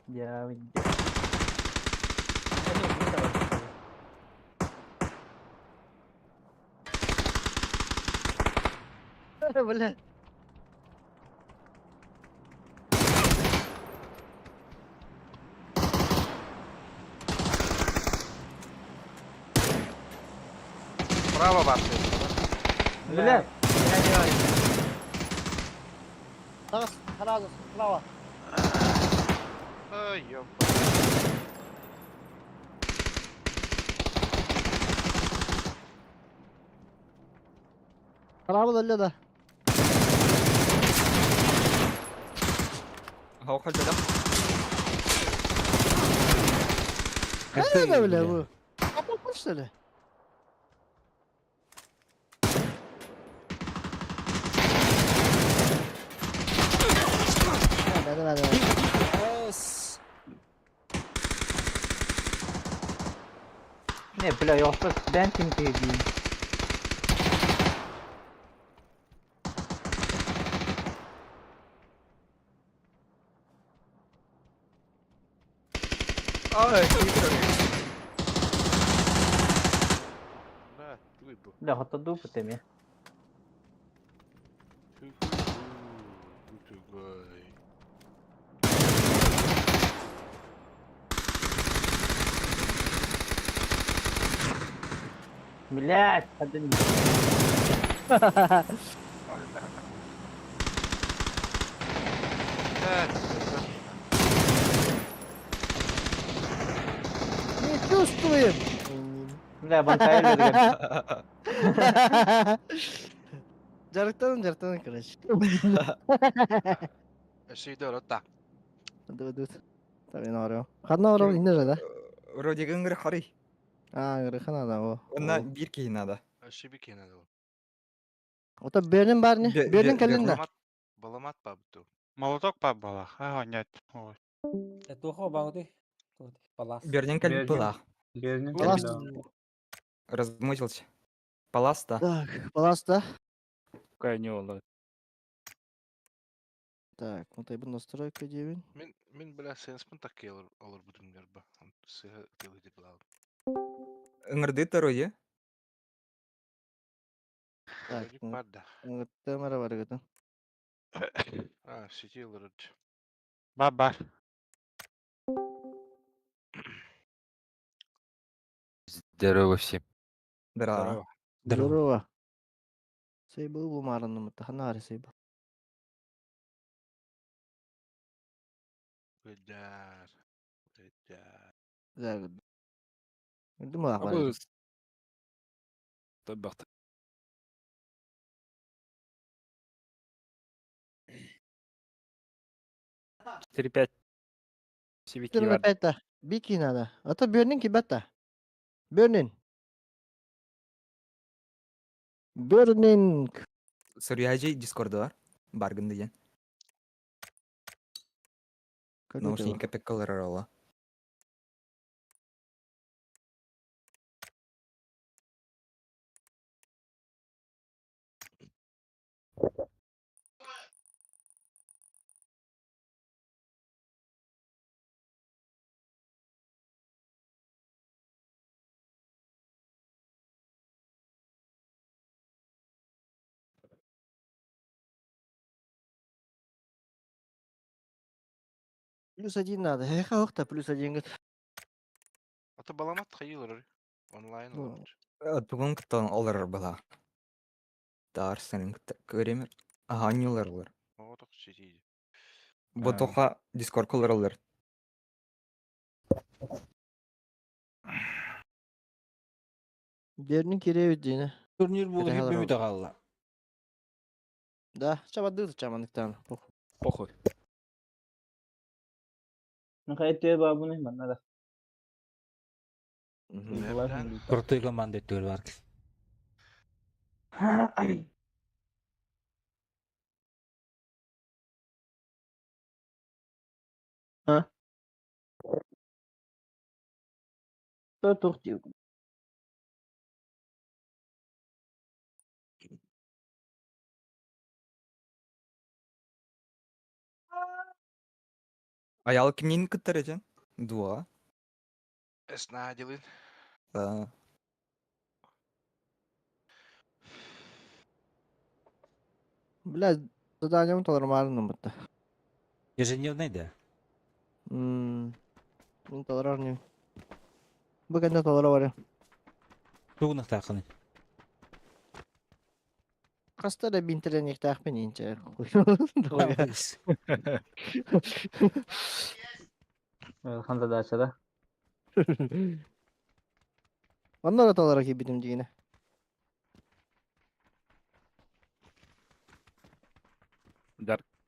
Я Бля. Право ваше. Бля, Тағыс, сразу, справа. Ой, ёпа. Справа да да. Хау хальбеда. Хайда да бля бу. Капа что ли? Да, да, да, да. не, бля, yoksa ben kim diyeyim. Ай, хитрый. Да, ты был. Бля, hatta dur bu temi. Ты Блять, hadi. Не чувствуем. Бля, бантайы берген. Жарықтан, жарықтан, короче. Өсүйді да. Ду, ду. Там мен арыу. Хадна арыу, инде же, да? Вроде гыңгыр харый. А, грыхана да, о. Онна бир киһи надо. Өсүйбі кенеді ол. Ота Берлин бар не? Берлин кэлин да. Баламат бабыту. Молоток пабала. А, нет. Ой. Тухо бауды. Палас. Берден кэлбит Берден. была. Палас. Размучился. Паласта. Так, палас да. Какая не ол. Так, вот bu настройка девин. Мен, мен бля, сенспін так келір олар бұдымдер ба. Сыға келі деп лалым. Ыңырды таруйы. Так, Бар да. Тэмара бар гытын. А, сети олар. Ба-бар. Здорово всем. Здорово. Здорово. Сейбыл бу марынны мытты. Ханары сейбыл. Гүлдәр. Гүлдәр. Да. Думала бар. Табақта. 4-5. Сибики бар. Опять Бики надо. А то Берлин кибата. Берлин. Берлин. Сурьяжи дискорды бар. Баргын деген. Наушник кепек ола. Плюс один надо. Эх, ох та плюс один говорит. А то баламат хайылыр. Онлайн Ну. олорор. Тугун кытта олорор была. Таар сенин кытта көремер. Аха анньылар. О, так сидит. Бу тоха Дискорд олороллар. Бернин киребит дине. Турнир буолу Кэтэһэ бүт олоробут. аҕалла. Да, чабадды чаманыктан. Похуй. Ну хайты бабуны манна да. Мгм. Крутой команда өттүгэр бар. А? То тухти. Аял кимнин кыттар эжен? Дуа. Эсна делин. Да. Бля, заданием толормарным бутта. Ежедневный да. Мин толорор не. Бу кэннэ толоро барыам. Тугунахтааххыный. Хаста да бинтерениэхтээхпин инчэ. Хан задача да. Онно да толоро киирбитим дьиҥинэ.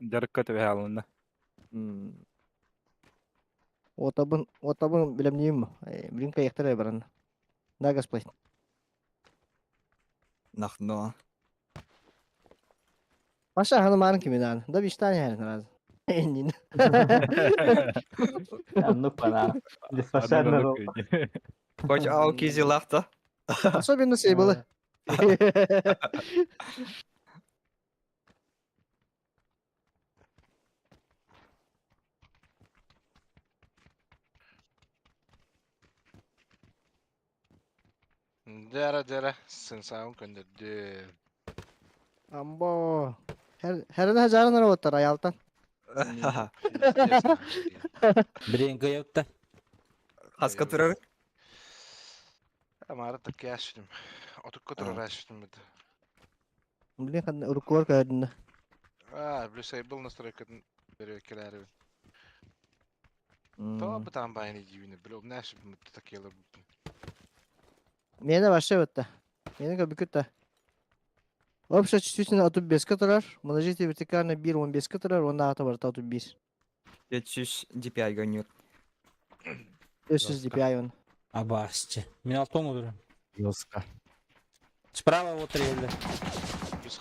Дьарыкка түбэһэ алынна. Отабын, отабын билэмниим. Билин кайыктар баран. Да, Господь. Нахно. Паша ханы киминан. Да биштани хэрин раз. Эннин. Ну пана. Беспощадно рол. Хоть ау кизи лахта. Особенно сейбылы. Дера дера сенсаун көндөрдү. Амбо. Хэрин хажарын роботтар аялтан. Билен кыйытта. Хаска турар. Амара так яшүтүм. Отукка турар яшүтүм бит. Блин, ханна уруккуар көрдүнэ. А, плюс был настройкатын бере келәри. То бутан байны дивини, биле обнаш такелер. Мені вообще бітті. Мені бүкіт Общая чувствительность 35 турар, множитель вертикально 1 15 турар, онда аты бар 35. 500 DPI гонюр. 500 DPI он. Абасчы. Мен алтон олорум. Жестко. Справа вот реле.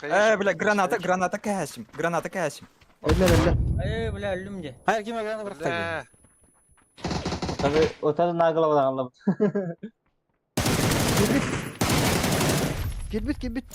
Э, бля, граната, граната кэшим. Граната кэшим. Өллер, өллер. Эй, бля, өллүм дьэ. Хайыр ким граната бырахта. Отары отары наглого аңлап. Кирбит, кирбит.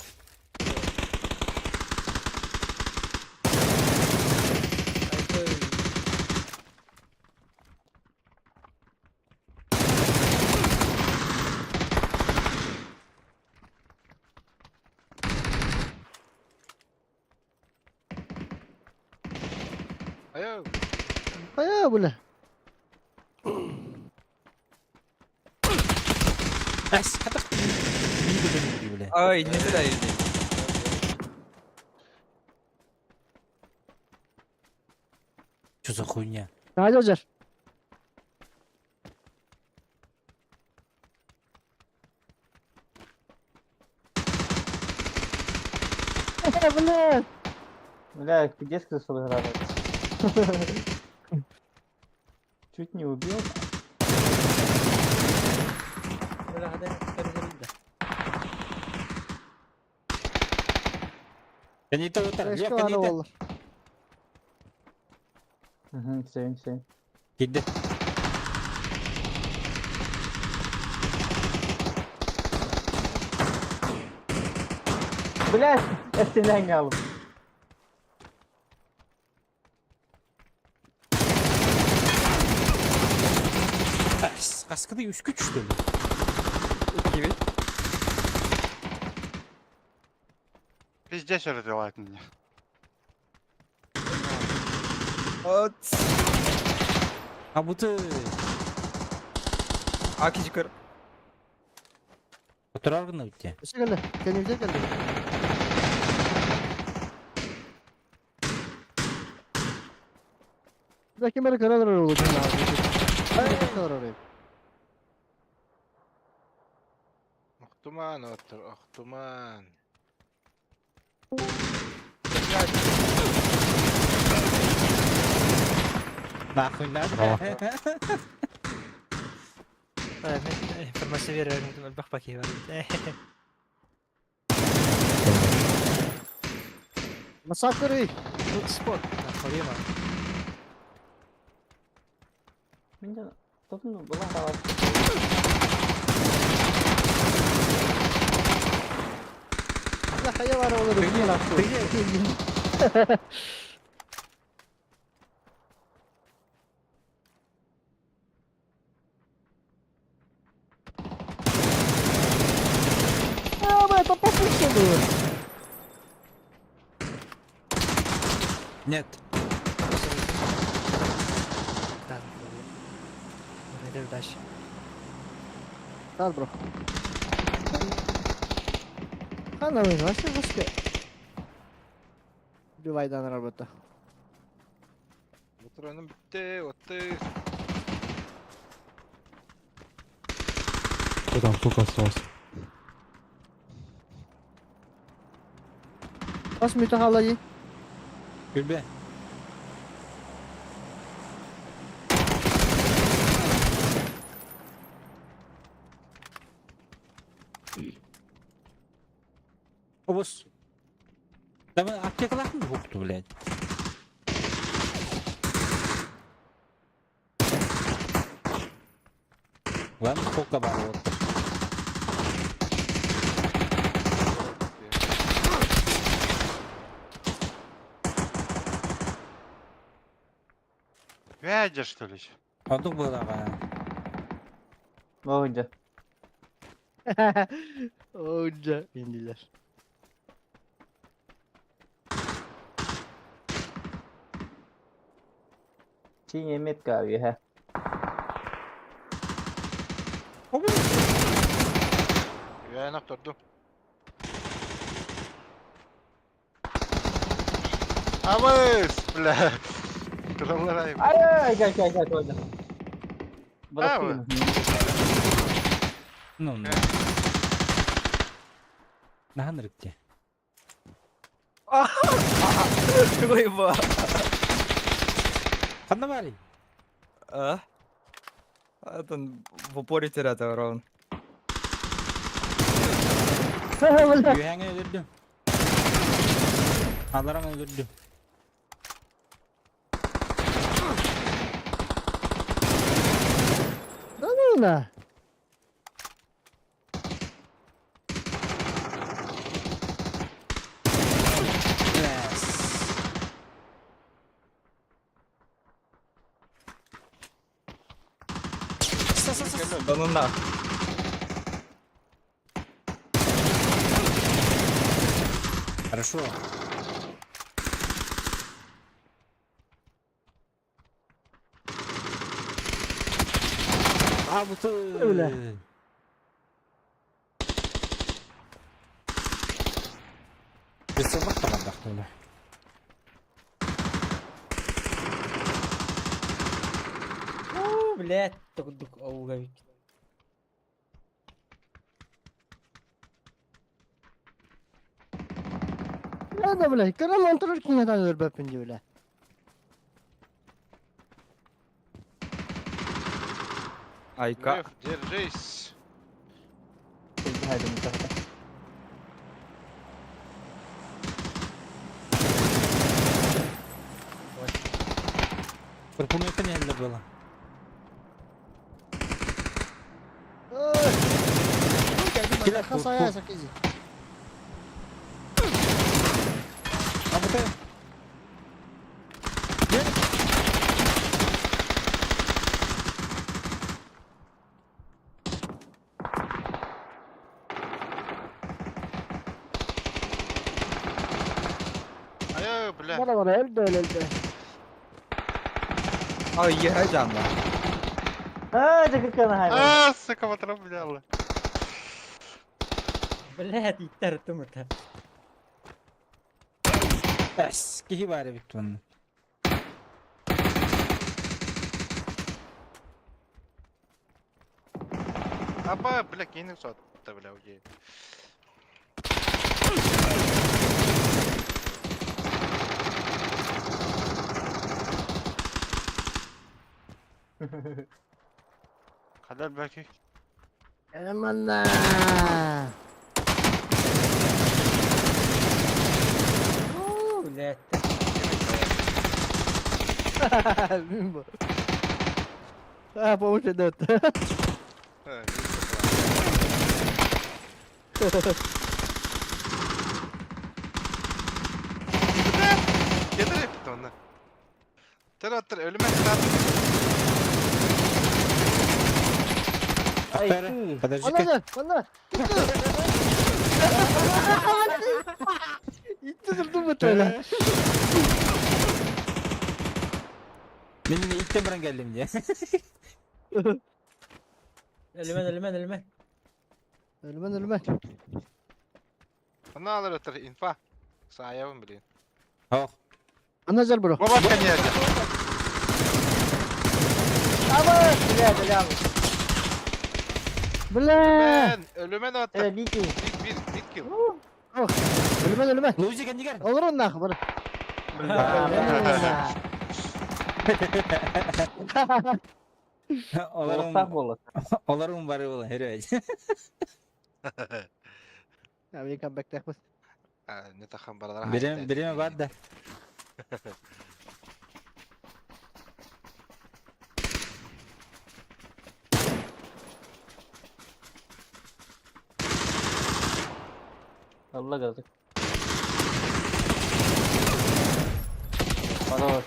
Айо, Ая, бля. Әс, хатах. Бля. Ай, не зря иди. Что за хуйня? Hadi hocar. Бля. Бля, где скрысил гранат? Чуть не убил. Бля, хада территория. Канита отар. Лев Флешка канита. бар ол. Угу, все, все. Кидди. Бля, эстенен алып. Әс, каскады үскү түштү. Киви. Пиздец разрывает меня. От. А бу ты... А кижикер. Отырар гына битте. Өссө кэллэ. Кэннибитигэр кэллэ. Да ким эрэ көрө олорор уолу Көрө олорор. Охтуман оттор, охтуман. Нахуй надо. Информация берер, элбэх пакет бар. Массакры! Тут спот, нахуй Мин дьон тотун була хаалар. Бля, хайа баар олорор. Ты А, бля, это попытка было. Нет. Да, нахуй. Дальше. Да, бро. Хана вы, вообще жестко. Убивай работа. Патроным бітті, отты. Кто там, сколько осталось? Бас mütehallayı. Күлбе. Обус. Давай аптекалахын букту, блядь. Ладно, сколько бар вот. Вядя, что ли? Одук было, Оһуйда. Оca indiler. Синий метка үөһэ. Үөһэн охтордум. Абыс, бля. Тураллар ай. Ай, ай, кай, кай, кай, койду. А, вы. Ну, ну. Нахан рыкте. Какой ба? Ханна барый? А? Атын в упоре терять ровно. Үөһэҥэ өлөрдүм. Алараҥ өлөрдүм. Да ну на. Yes. Да ну нах. Хорошо. А, вот... Бля. Бесаллах табардахтыла. Уу, блядь, тугдук оугавик. Да, бля, кырам онтурur кинетан өлбөппүн дии, бля. Айка. Лев, держись. Пропонуйте не было. Хасая сакизи. А вот это... Ай, бля. Бара бара өлдө өлдө. Ай, еһэ жанна. А, это как она хайбай. А, сука, патрон взяла. Блядь, иттер тумута. Эс, киһи баар эбит уонна. Аба, бля, кинь сотта, бля, окей. Kadar belki. Манна. Уу, блядь. Бимбо. А, помощь дает. Gelir hep onu. Tır attır ölüme attır. Ай, Аттара, ты. подожди-ка. Манна, манна. Итти турдум бу Мин иттен баран кэллим дии. Өлүмэн, өлүмэн, өлүмэн. Ölmen ölmen. Onu alır ötür infa. Sahaya bileyim. Ох, Анна жар бро. Baba sen yerde. Аба, блядь, бля. Бля. Ben ölüme de attır. Бики. Bir bir bir kill. Ölmen ölmen. Лузик кэннигэр. Olur оннах бро. Олорун Олохтаах буолла. олорун бары буолан хөрөй. Я мен камбэк тэхпис. Ne takan baralar. Биреме биреме бар да. Алла газы. Хорош.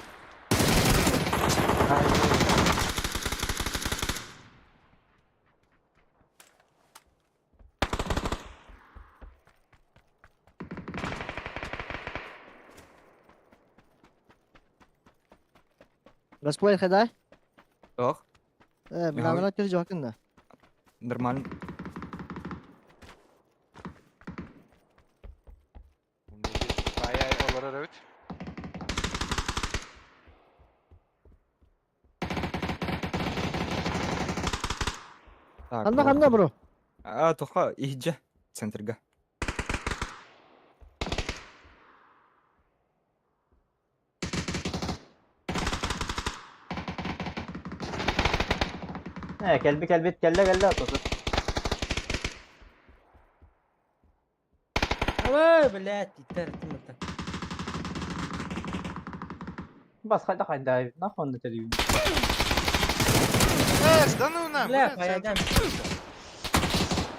Расплей хадай. Ох, Э, бля, кир жакын да. нормально. Bayağı olur evet. Так, Анна вот. ханна бро. А, тоха, иһдьэ, центрга. Э, кэлби кэлбит кэллэ кэллэ атасы. Ой, блядь, иттер тумута. Бас хайда хайда, нахуй он это дию. Es da nu na. Бля, поедем.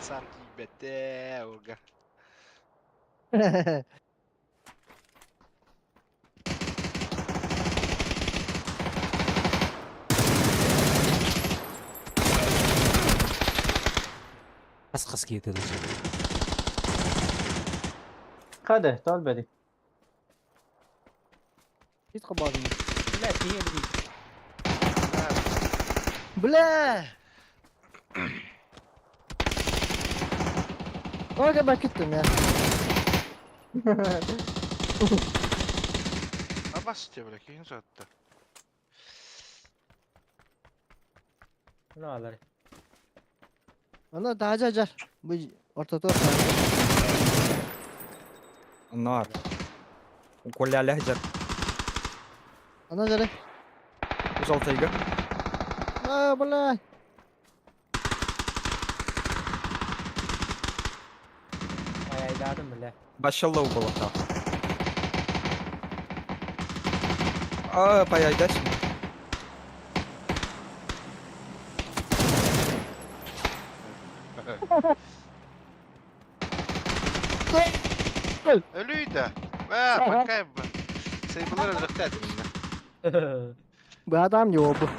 Sanki bete orga. Хас-хас киһи тылы. Хады, тол бери. Хит кабадым. Блядь, киһи өлбүт. Бля. Ой, бак кеттим я. Abbas diye bile kimin sattı? Ну, алар. Анна да жар. Бу ортото. Нар. Коля ләһҗәр. Анна жар. Жалтайга. А, бля. Ай, айдадым, бля. Башаллау болота. А, паяйдаш. Ölüydü. Ha bakayım. Sayıları öldürdü. Бу адам yok бу.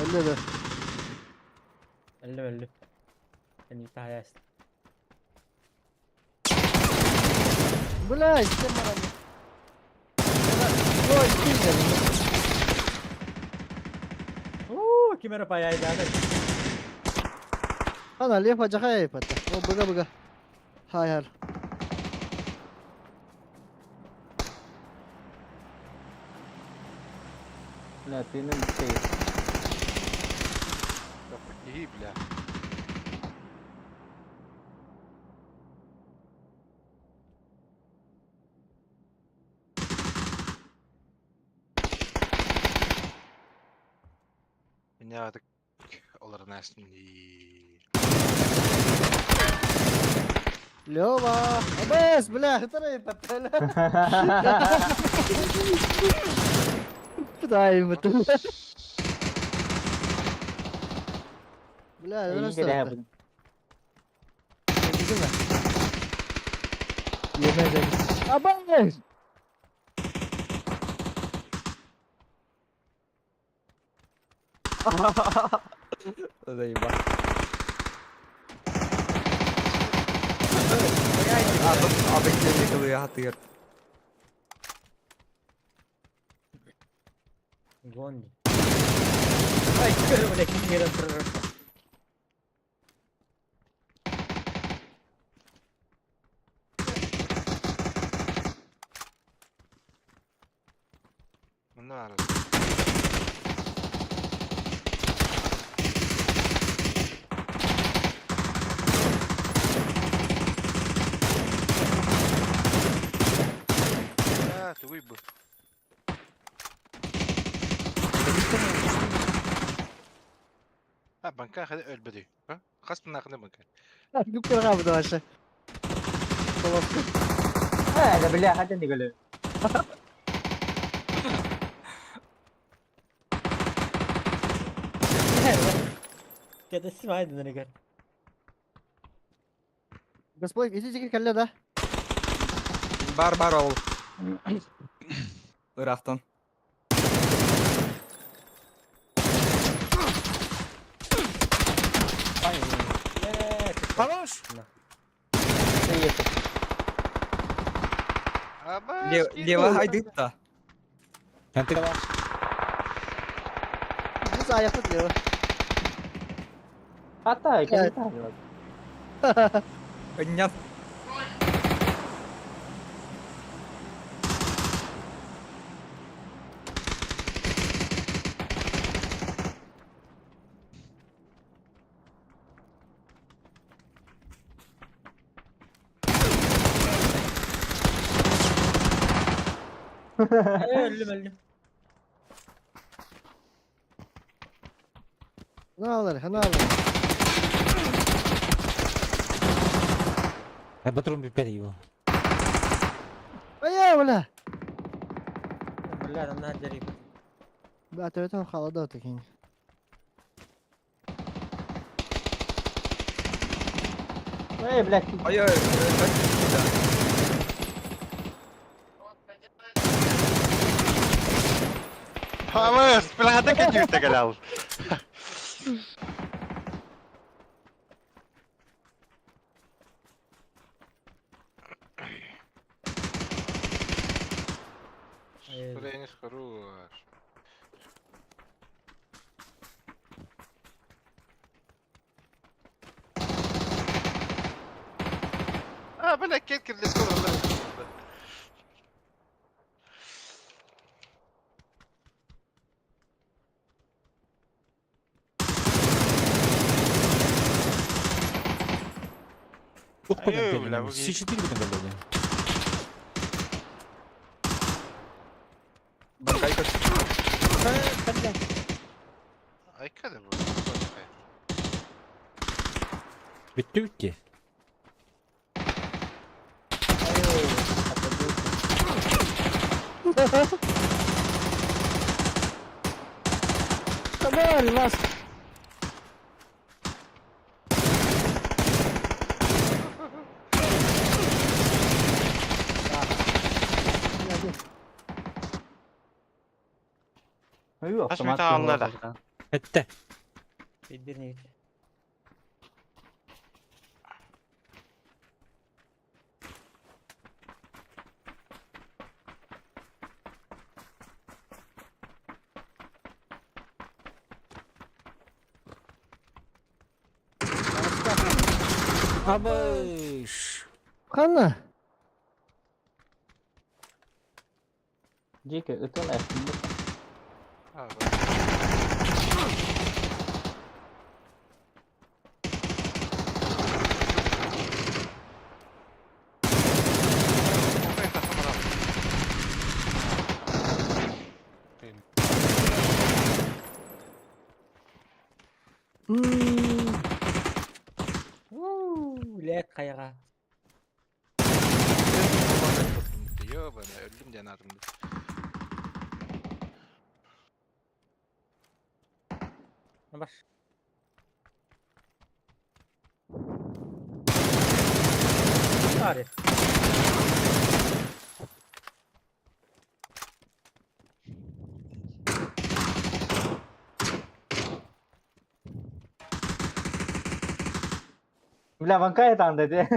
Öldü de. Өллүм, өллүм. Мен тахаяс. Бля, истем барам. Ой, ким Ким эрэ паяйдаата. Ана лев ажахай пата. О быга быга. Хай хар. Бля, тыыным сей. Киһи, бля. Меня олорон астын дии. Лева! Абес, бля, тарай пата. Дай бата. Бля, Эйигин өлөр кэтэһэ сорта. бу. Абес! Заебал. Абы кэлли хатыгар. Гон. Ай, көр, бля, ким керен турар. Мына ары. А, тугуй бу. А, банка хады өлбөдүй. А? Хас тынакына банка. Күп бу вообще. Соловка. Э, да бля, хатан дигеле. Кэтэсим айдын эригэр. Господь, идите кэллэ да. Бар бар ол. Ырахтан. Хорош! Лево хайдытта. Антыгала. Biz ayakta лево. Хата, кэлли Нет. Өллүм өллүм. Ne alır, ne alır. Патрон пять его. Ая, бля. Бля, там надо дерек. Бля, төтөн халада отакин. Эй, блядь. Ой-ой, Абыс, бля, кәтүртә кәләл. Бля, хорош. А, бля, кеткер лескор. Ух, Ай, бля, бу Все четыре будем голодные. Банкайка. Айка да бу. Bitti bitti. Tamam, las. Ой, автомат. Хас аллара. Bitti. Биддирни. Абыш! Ханна? Дьиэкэ ытын эстин А, вот. Лэк хайаҕа. Ёбана, өлдүм диэн аатым. Бар. Аре. Бля, ванкай таанда дии.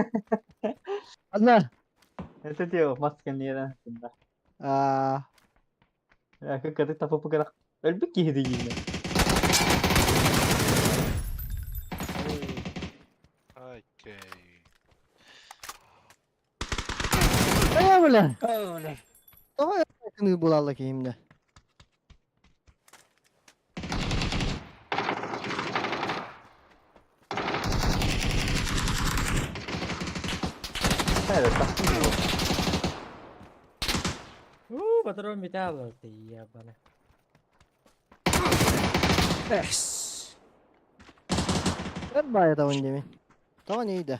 Ханна? Это дио масканера. Аа, Кыкаты тапы гырах. Өлбүт киһи дигине. Окей. Э, бля. Бля. Давай кını булалла кийимде. Evet, taktım. Уу, патрон металла ты ебана. Эс! Ben bayağı da demin. Tamam iyiydi.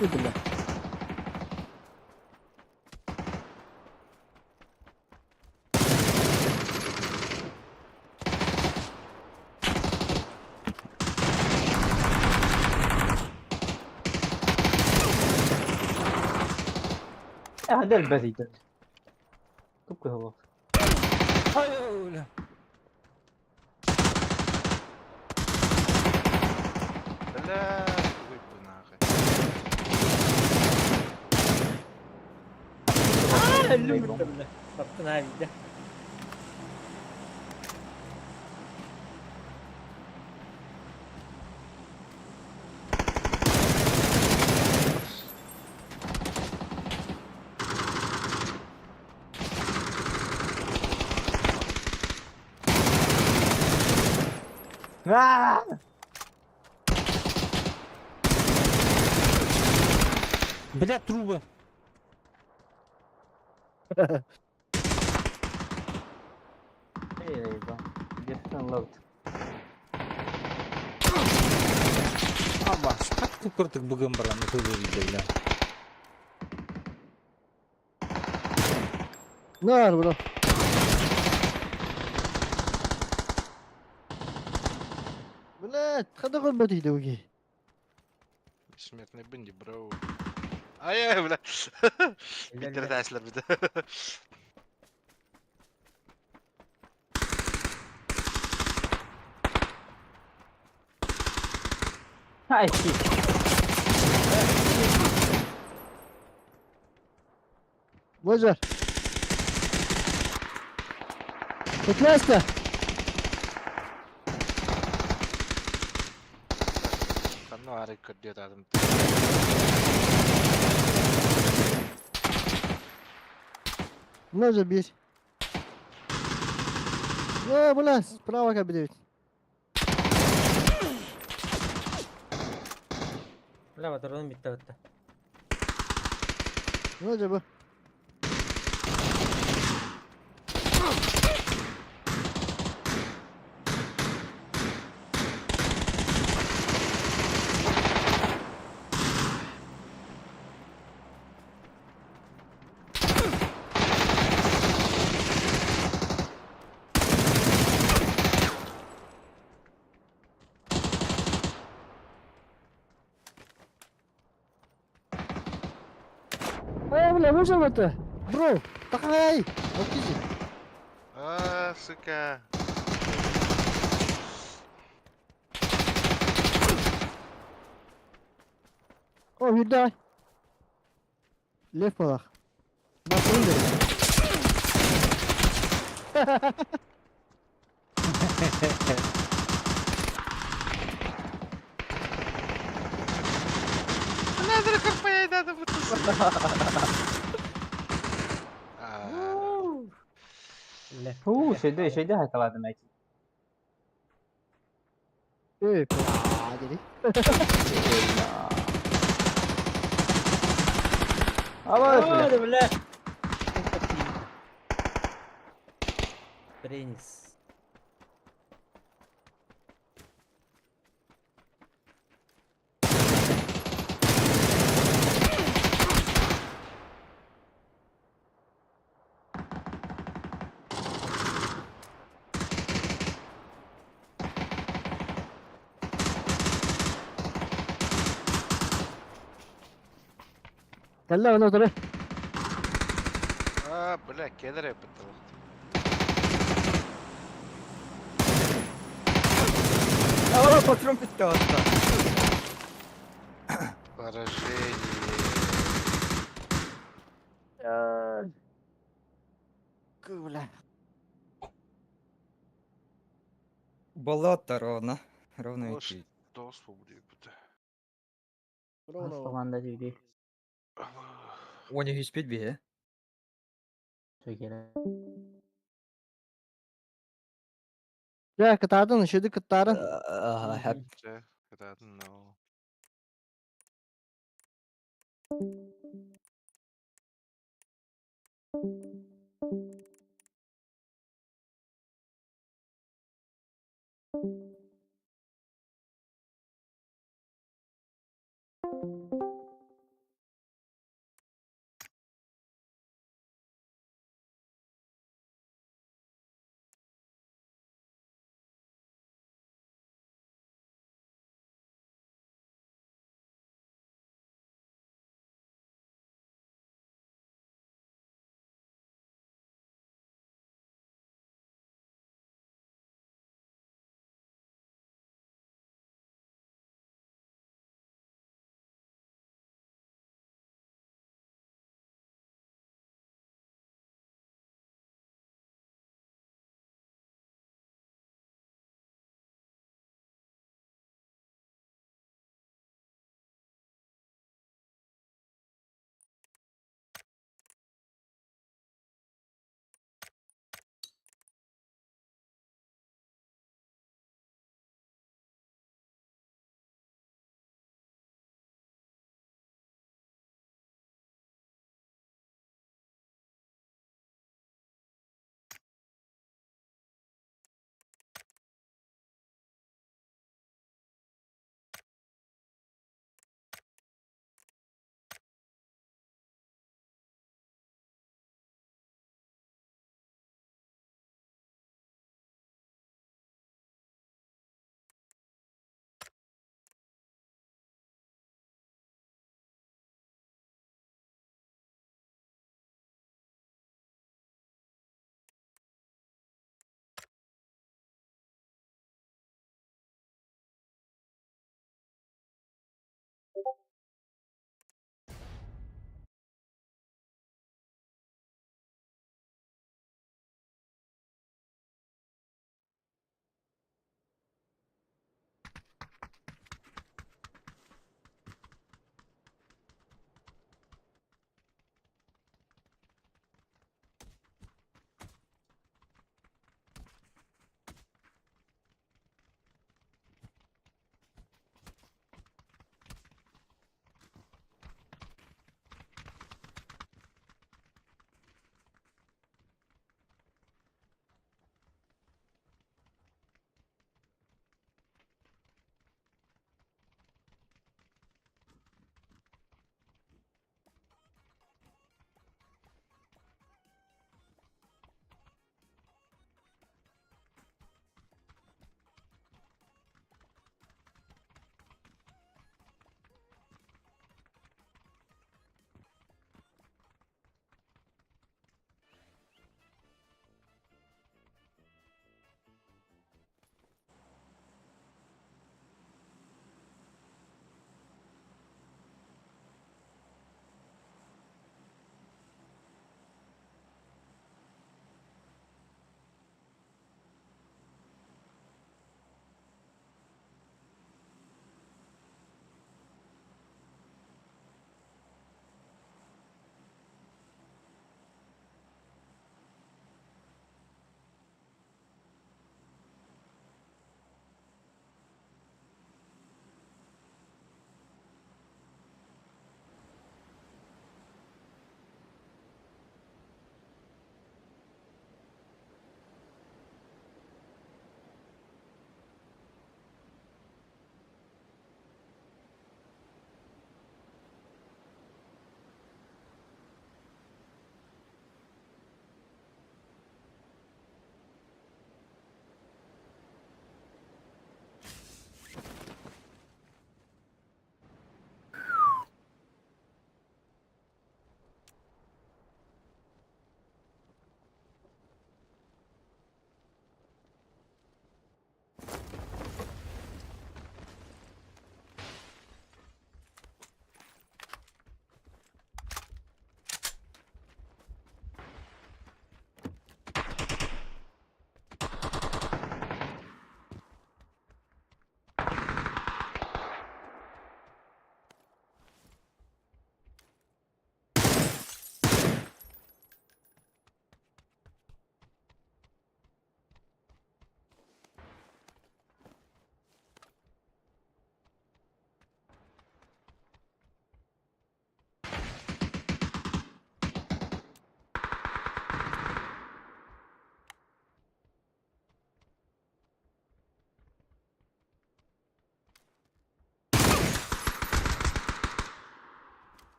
Бля. Hadi elbet iyiydi. Купка голов. Ай, бля. Бля, выпу нахуй. Таптын аа бийдэ. Аа! Бля, трубы. Эй, да. Дефен ловт. Аба, как ты куртык бүгін баран көбі виде, бля. Ne var bro? Бля, хада көрбөт ийди уги. Бессмертный Бенди, бро. Ай-ай, бля. Биттер тәслер бит. Ай, си. Божар. Петляска. Канны арык көрдө атым. Ножа bir. Э, бля, справа кабинет. Бля, патрон битте битте. Ножа bu. Э, бля, можно это? Бро, такай. Вот иди. А, сука. О, видай. Лев полах. Басын. Надо как понять, надо будет. Уу, şeyde şeyde hakaladın belki. Эй, бля, Ama Ой, бля. Принес. Кэллэ оны отыры. А, бля, кедр я пытал. А, патрон питался. Поражение. Бля. Болото ровно. Ровно О, идти. Что свободы будет? Команда dedi. Он их успеть бе. Söyle. Я кытаатын, шүді кыттарын. Ага, хәп. No.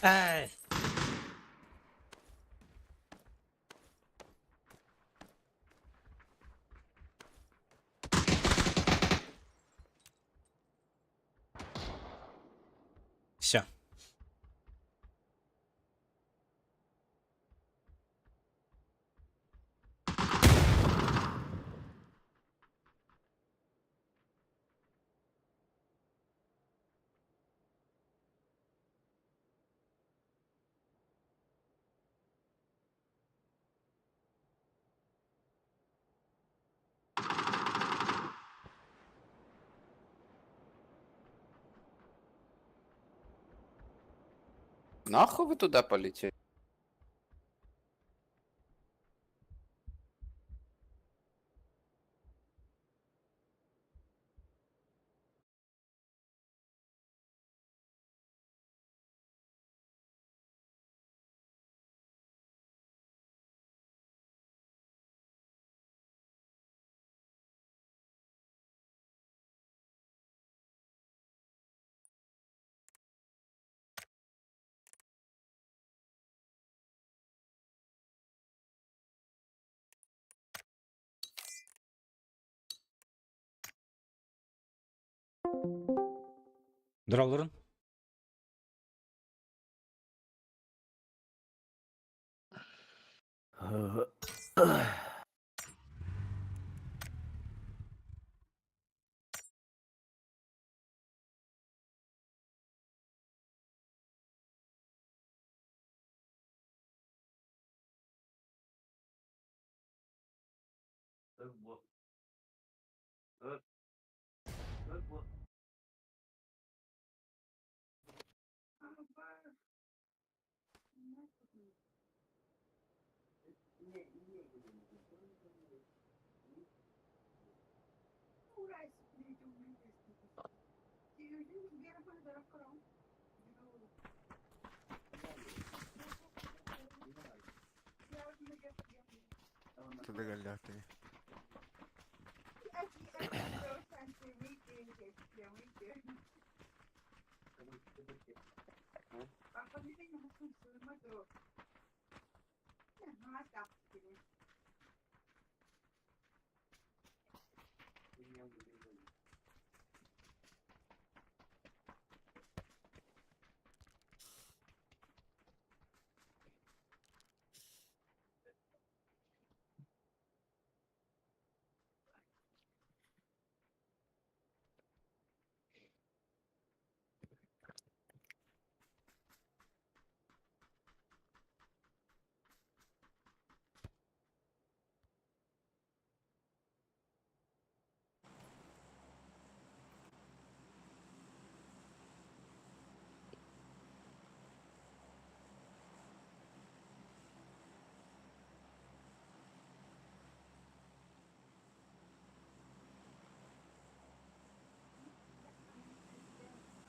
Ай! Все. Нахуй вы туда полетели? Дроллерын.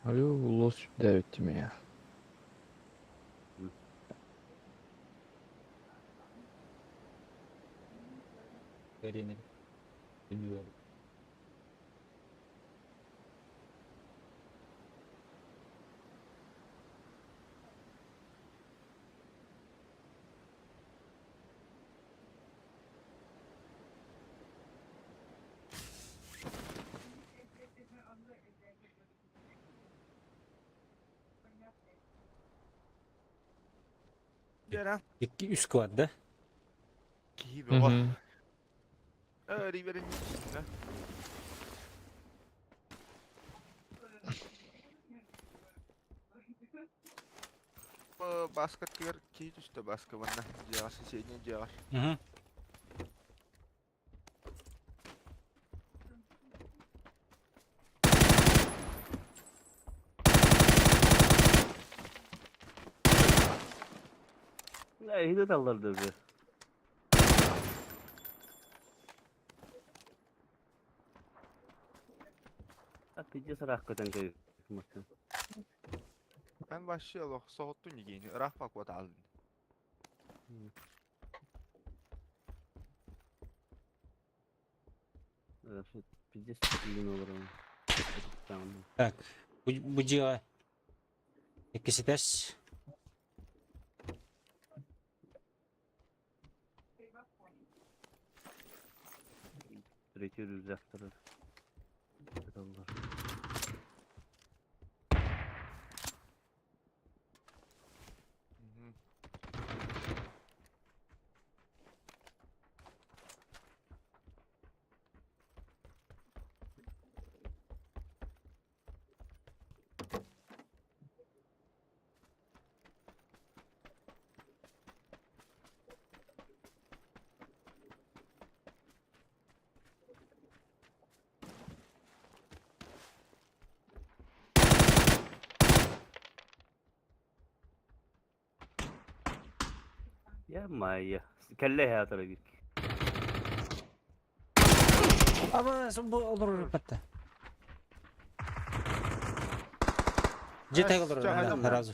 Алло, лос давит меня. Икки үс квад, да? Киһи бөҕө. Риверин Баскеттигэр киһи түстэ баска манна дьиэҕэ соседний дьиэҕэр. Эһиги таллардыргы. Пиздец ыраах көтөн кэбиспит. Ben başlayalım. Soğuttun yine. Irak bak aldın. Пиздец билин олорон. Так, бу дьиэҕэ иккиситэс. Третий рюкзактары. Сыталлар. Я майя. Кэллэ аатара бик. Ама бу олорор патта. Же тайга олорор сразу.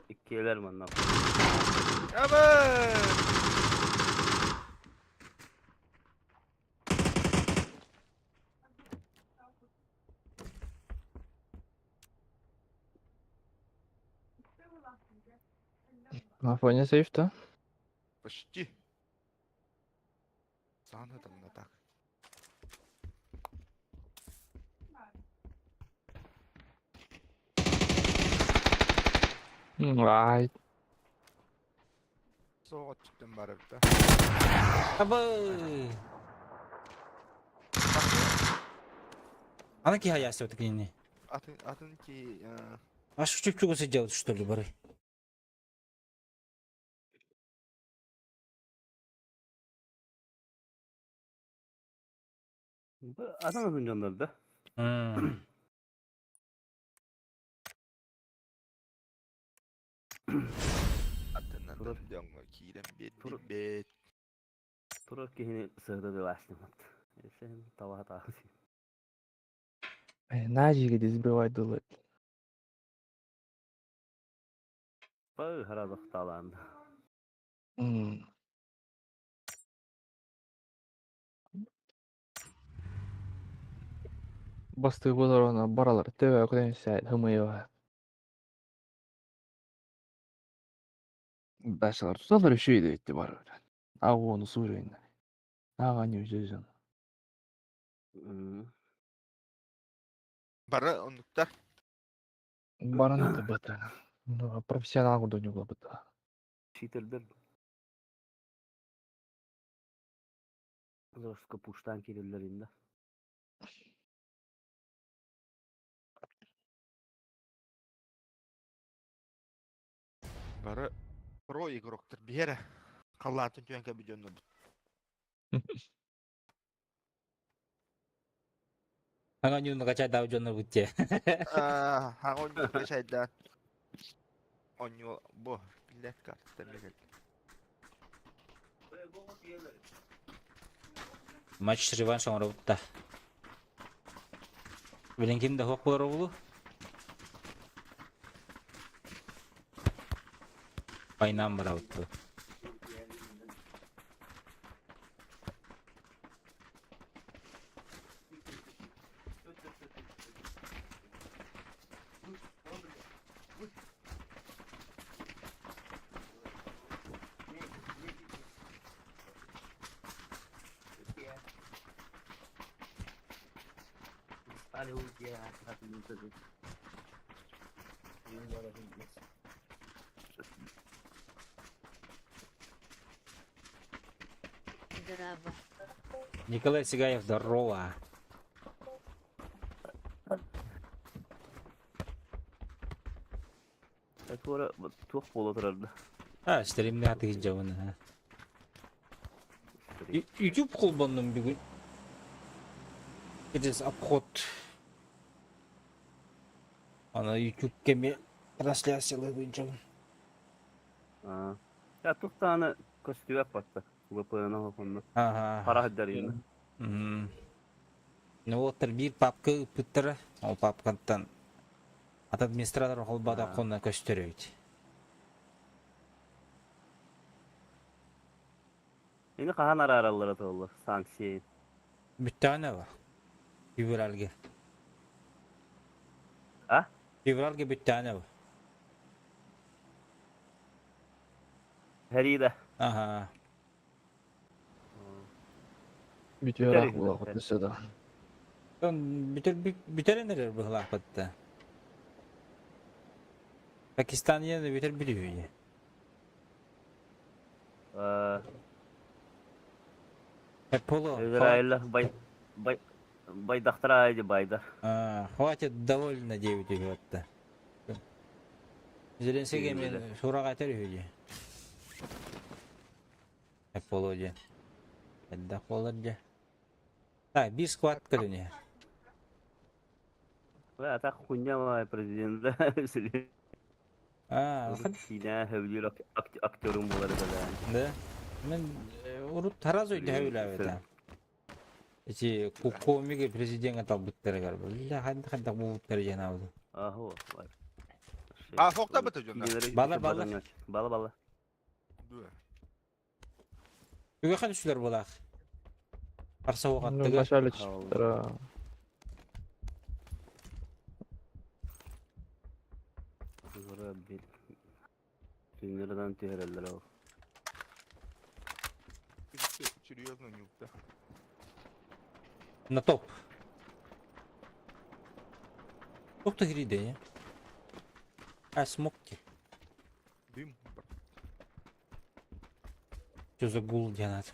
Иккиэлэр манна. Аба! Афоня сейф, да? Почти. Сана там на так. Ай, Соғыттан барып та. Аба. Ана ки хаясы вот кинини. Атын атын ки А что чугу делать что ли бары? Атын атын дьоннор да. Атын атын дьоҥҥо киирэн биэрдим бэт. Турар киһини сыһыта дылаастымат. Сен таба таасы. Нажиги сбивать дылы. Бай харадох талан. Басты болар баралар. Төбө көтөн сәйт хымыйба. Башалар туталар үшөйдө итти бар. Агуону суурайын. Ага не үжөжөн. Бары оннуктар. Баран это бата. Ну, профессионал курдук ньугла бата. Читердер. Жестко пуштан кириллеринде. Бары про игроктар биһэрэ. Халлаатын түөн кэбидьонно бут. Ага нюн кача дау дьонно бутте. Хаҕон качайда. Онньу бу билет карта мегел. Матч реванш оҥоро бутта. Билин ким да хуох буолар обулу? Пайнам барабытты. Здорово. Николай Сигаев, здорово. Туора туох буола турарда. А, стримне аты жабын. YouTube холбоннум бүгүн. Через обход. Ана YouTube кеме трансляциялар буйынча. Я тухтааны көстүбэт батта. VPN хонно. Ага. Пара хаддар yine. Ну вот бир папка ыппыттара. Ол папкаттан от администратора холбада конна көстөрөйт. Ini хаһан араараллара туолла санкция. Бүттэҕинэ ба? Февральге. А? Февральге бүттэҕинэ ба? Хэрида. Ага. Бүтүөр буолаҕыт өссө да. Бүтэр бүтэрэн эрэр быһылаахпыт да. Пакистан ийэ бүтэр бүтүһүйэ. Поло. Израиль бай бай байдахтара айди байдар. Хватит довольно диэбит үһү отта. Зеленскийге мен сураҕа этэр үһү дии. Поло диэн. Элбэх буолар дьэ. Так, биир сквад көрүнүө. А так хуйня президент. А, Сиинэ сөбүлүүр актерум буолар да. Да. Мен урут таразу өйдөһө Эти комиги президентка талбыттарыгар. Бля, ханна ханна буутар диэн аабыт. Ахо. А, фокта быта дьонна. Балар, балар. Бала бала. Үгэхэн үсүлэр булаах. Арса Ну, уоҕаттыга. вначале чыптара. Түннерден түһэрэллэр ол. Серьезно не упта. На топ. Ух ты гриде. А смокки. Дым. Что за гул дианат?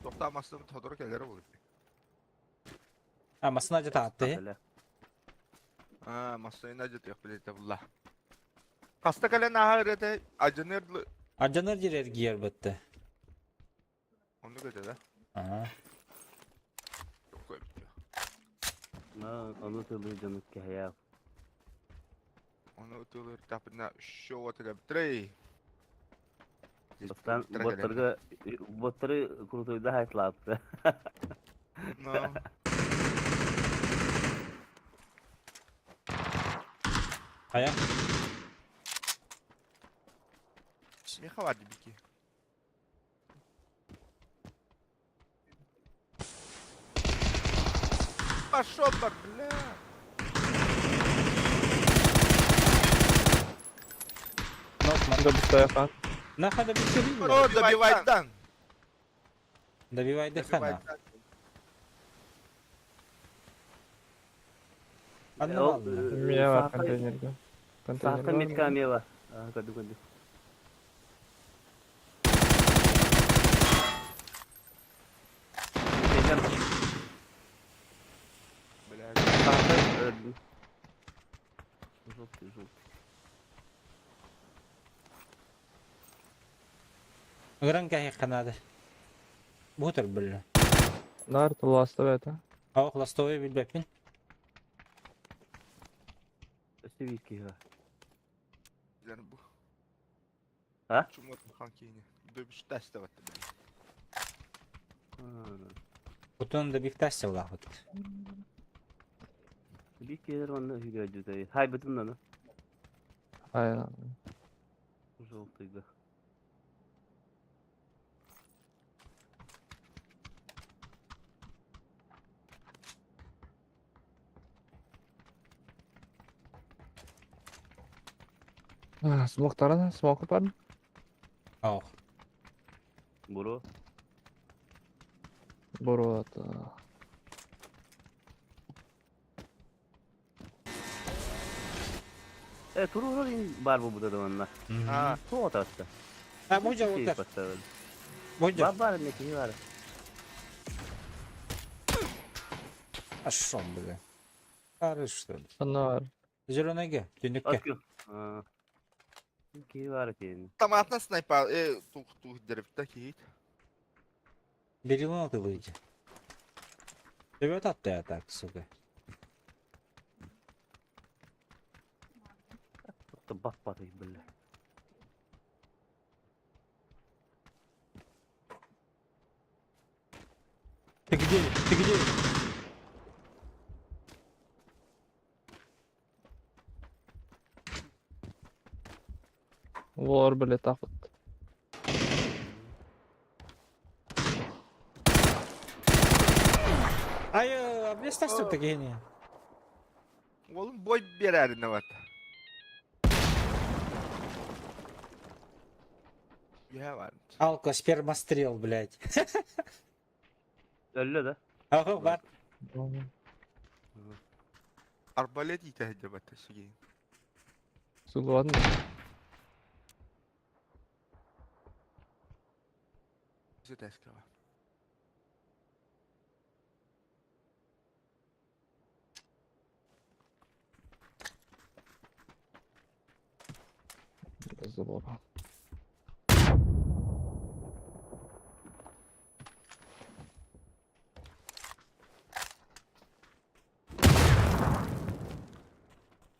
Тоқта масты тодор келері olur. А, масына жата атты. А, масты жата yok билете булла. Хаста кален аха ажыныр Ажаныр жер эргиер бітті. Onu götür да. Ага. Onu тылы жанык кэһэйэ. Onu тылыр тапына шоу атыга трей. Бастан боттарга боттары крутойда хайтлаапты. Но. Ая. Миха вади бики. Пошел бар, бля. Добивай Наха добивай. О, добивай дан. Добивай дыхана. Меня контейнерга. Саха метка мела. Каду каду. Желтый, желтый. Гранка канады. Бутер бля. Нар, ластовый это. Ох, ластовый билбеппин. Өстү ха. Yani bu. А? Чумот ханкини. Дөбүш таста батты. Бутон да бифтасся улахут. Бикелер онна хүгәҗү Хай бутун наны. Ай, Желтыйга. Смок тарана, смок пар. Ох. Буро. Боро это. Э, туру бар бу буда онна. А, Тоо таста. А, бужа вот. Бужа. Бар бар не ки бар. А шо, бля. Хорошо. Нар. Зеленый түнүккэ. А. Ки бар кен. Таматна снайпер э тух тух деревте ки. Берилон атылыйды. Төбөт атты я так, сука. Бап бат бля. Ты где? Ты где? Вор, блядь, так вот. Ай, объясни тахсыбыта киһини. Уолум бой биэрээринэ бат. Үһэ бар. Алко, спермострел, блядь. Өллө да. Ага, бар. Арбалет иитэ сылдьыбата сигин. Сулуан. Ситескева. Забора.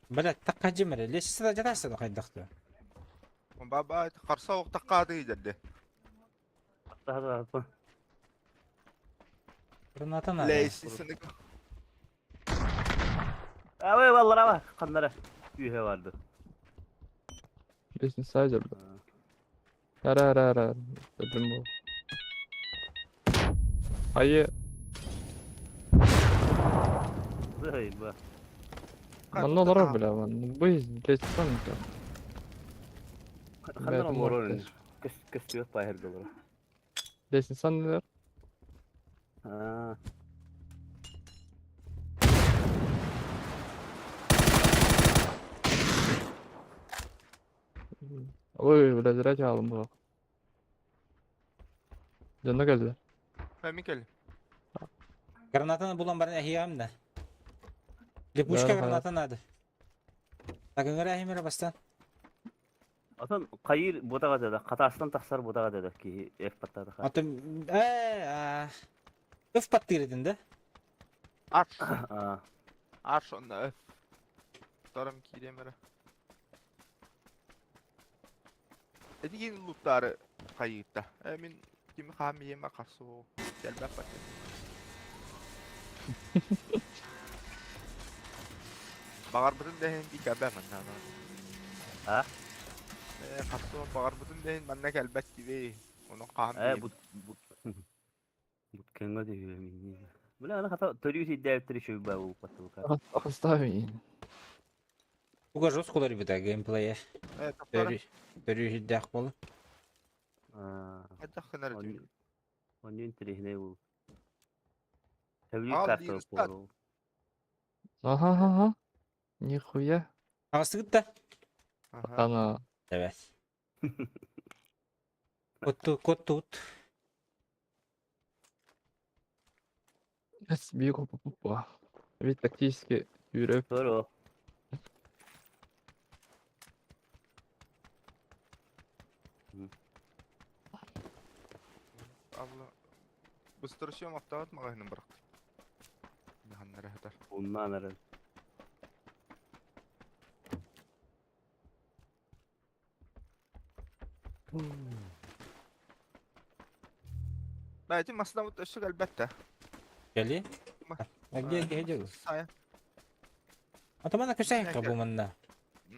Блядь, такка дьимэри. Лесиса жатарса да хайдахты. Баба харса оқтаққады деді. Граната надо. Лейсисini Абай баллар аба ханнара үйе барды. Лестница жерде. Ара ара ара. Өлдүм бу. Айы. Ой, ба. Манна олорор бля, манна. Бу лестница Ханнара олорор. Көс көстүөх баһыр долор. Лестница нелер? Аа. Ой, бля, зря алым бу. Жанна келди. Микел. Гранатаны булан барын әһиям да. Липучка Да, граната надо. Так, ыңыр әһимер бастан. Атын кайыр ботага деді, катастан тахсар ботага деді ки эф паттады. Атын, э, өф паттыр да? Аш. Аа. Аш онда. Тарам киремere. Эдигин луттары кайытта. Мен ким хам yeme касу. Келбеп бат. Багар бутун дehen би кәбә манна. А? Э, касу багар бутун дehen манна келбет диби. Оны кам. Э, бут бут. Бут кенге дегеле мин. Бля, ана хата төрү сиддәптер шөй ба бу патты бу. Остави. Буга жестко ребята геймплея. Э, топтары. Төрү хиддах болу. Аа. Хәтта хынар ди. Onun интересне бу. Тәбли Ал, карта Динстат. болу. Ага, ага. Нихуя. Ағасы да? Ага. Ана. Evet. Кот кот тут. Бигу папа. Ведь тактически yürüp Doğru. Abla. Быстырышым автомат магазинын быракты. Ханнары хатар. Bundan arı. Бәйти масына бут өссүк әлбәттә. Geli. Гел гел гел. Сая. Атамана көсәйін бу манна.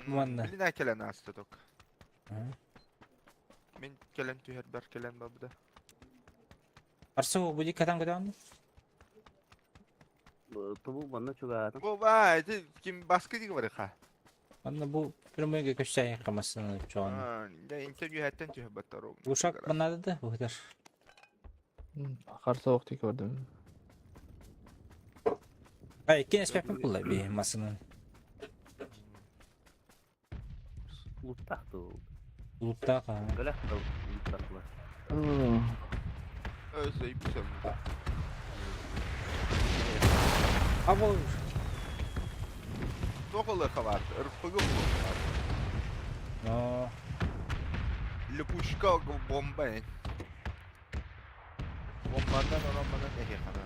Манна. Билин әкелен асты ток. Мен келен түһәр бер келен бабыда. Арсы бу ди катан көтән. Тубу банна чуга. Бу ба, эти ким баскы диге бар ха. Манна бу прямойга көсәйін камасын чоан. А, да интервью хәттән түһәр баттар. Ушак маннада да бу хәтер. Қар соғық тек көрдім. Ай, кен эспеппин булла би масынын. Луттақты. Луттак. а. Гөләк луттақты. Өзі ипсем. Або Тоқылы хабар, РПГ бар. Но Липучка бомба. Бомбадан ороманан эхе хана.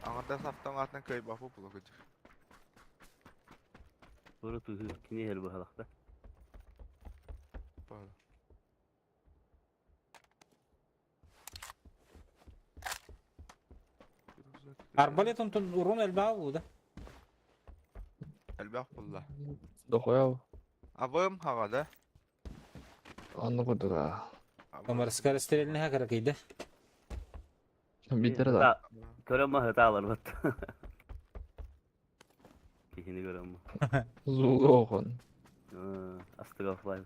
Аңарда саптан атынан көй бапы булы көтөр. Doğru tuhu kini hel bu halakta. Арбалет онтон урон элбаа бу да. Әлбәк булла. Дохуя. Абым хагада. Анны курдук. Амар скорострельный хакер кейде. Билдер да. Көрөн маһы таалар бат. Кихини көрөн ма. Зулу охон. Астыга офлайн.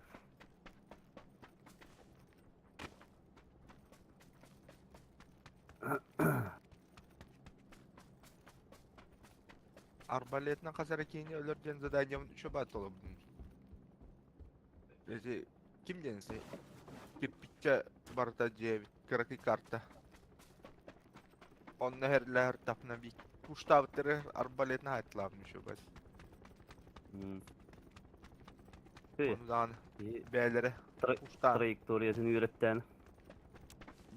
Арбалетна хасара киини өлөр диэн заданием үчө баат толобун. Эти ким диэн се? Кирпиччэ барыта дьиэбит кыракый карта. Онно херлэхэр тапна би пуштаабыттары арбалетна хайтлаабын үчө бат. Ону даҕаны бээлэрэ пуштаан Траекториятын үйреттен.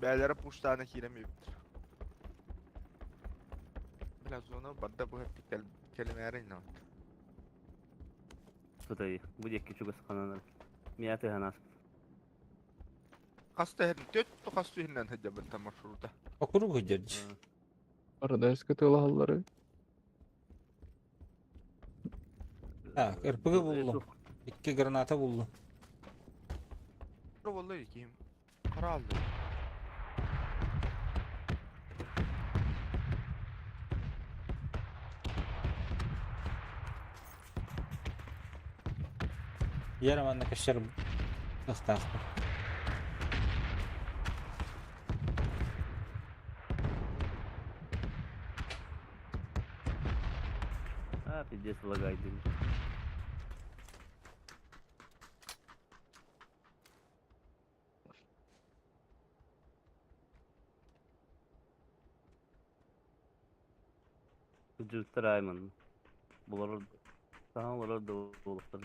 Бээлэрэ пуштаана киирэн биэбиттэр. Бля зона барда бу хэппит кэлимээрин но. Сытай, бу диэки чугас хананар. Мия тыһанас. Хаста хер төт хас түһүнэн хыдьабын та маршрута. Окуруг хыдьардж. Парадайска тылаһаллары. Так, РПГ буллум. Икки граната буллум. Боллой ким? Каралды. Яра манна кашар ықтақпын. А, пиздец, лагает. Жуттар айман. Булар саң олар да болуптар.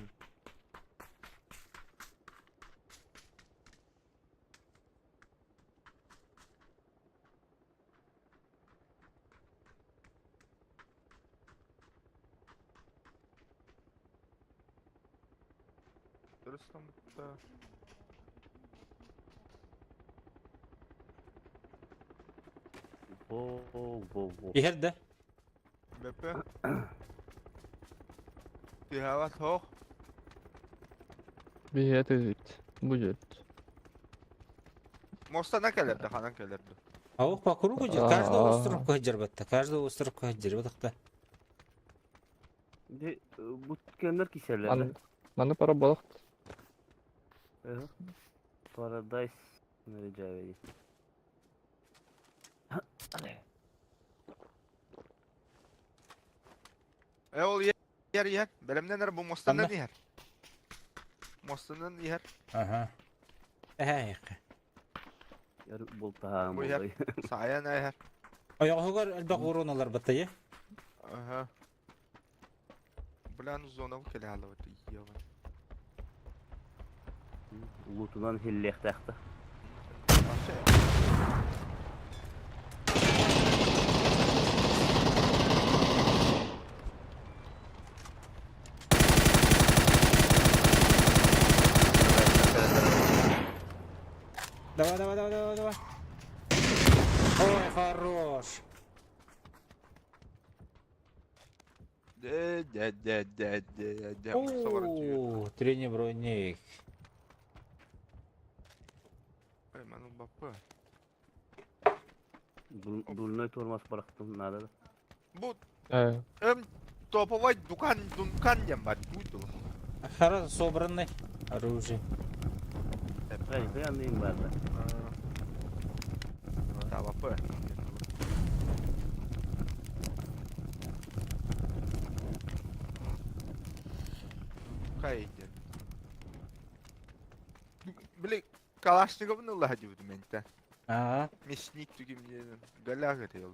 Дұрыстан Во, во, во. Ихер да? БП. Тихава тох. Биһиэт үзүт. Будет. Мостана келерді, ханан келерді. А ох, по кругу же, каждый остров кахджар батта, каждый остров кахджар батта. Бу кемдер киселер? Маны пара балык. Paradise нэрэ Э ол ер ер. Белемнен бу мостанан ер. Мостанан ер. Ага. Эх. Яр болтаам. Бу ер. Саян ер. Аяғыгар элбэх уруналар батта, е? Ага. Блян зона келе алып ёба. Лутунан хиллехтахта. Давай, давай, давай, давай, давай. Ой, хорош. Де де де де де де. О, трени броник. Ой, ману бапы. Дурной тормоз барахтым надо. Бу Э. эм топовой дукан дункан дем бар. Буду. Хорошо собранный оружие. Эй, кыян бар да. Да, бапы. Кайден. Били Калашниковны ладивды менте. Ага. Мясник түгим дедим. Галяга дел.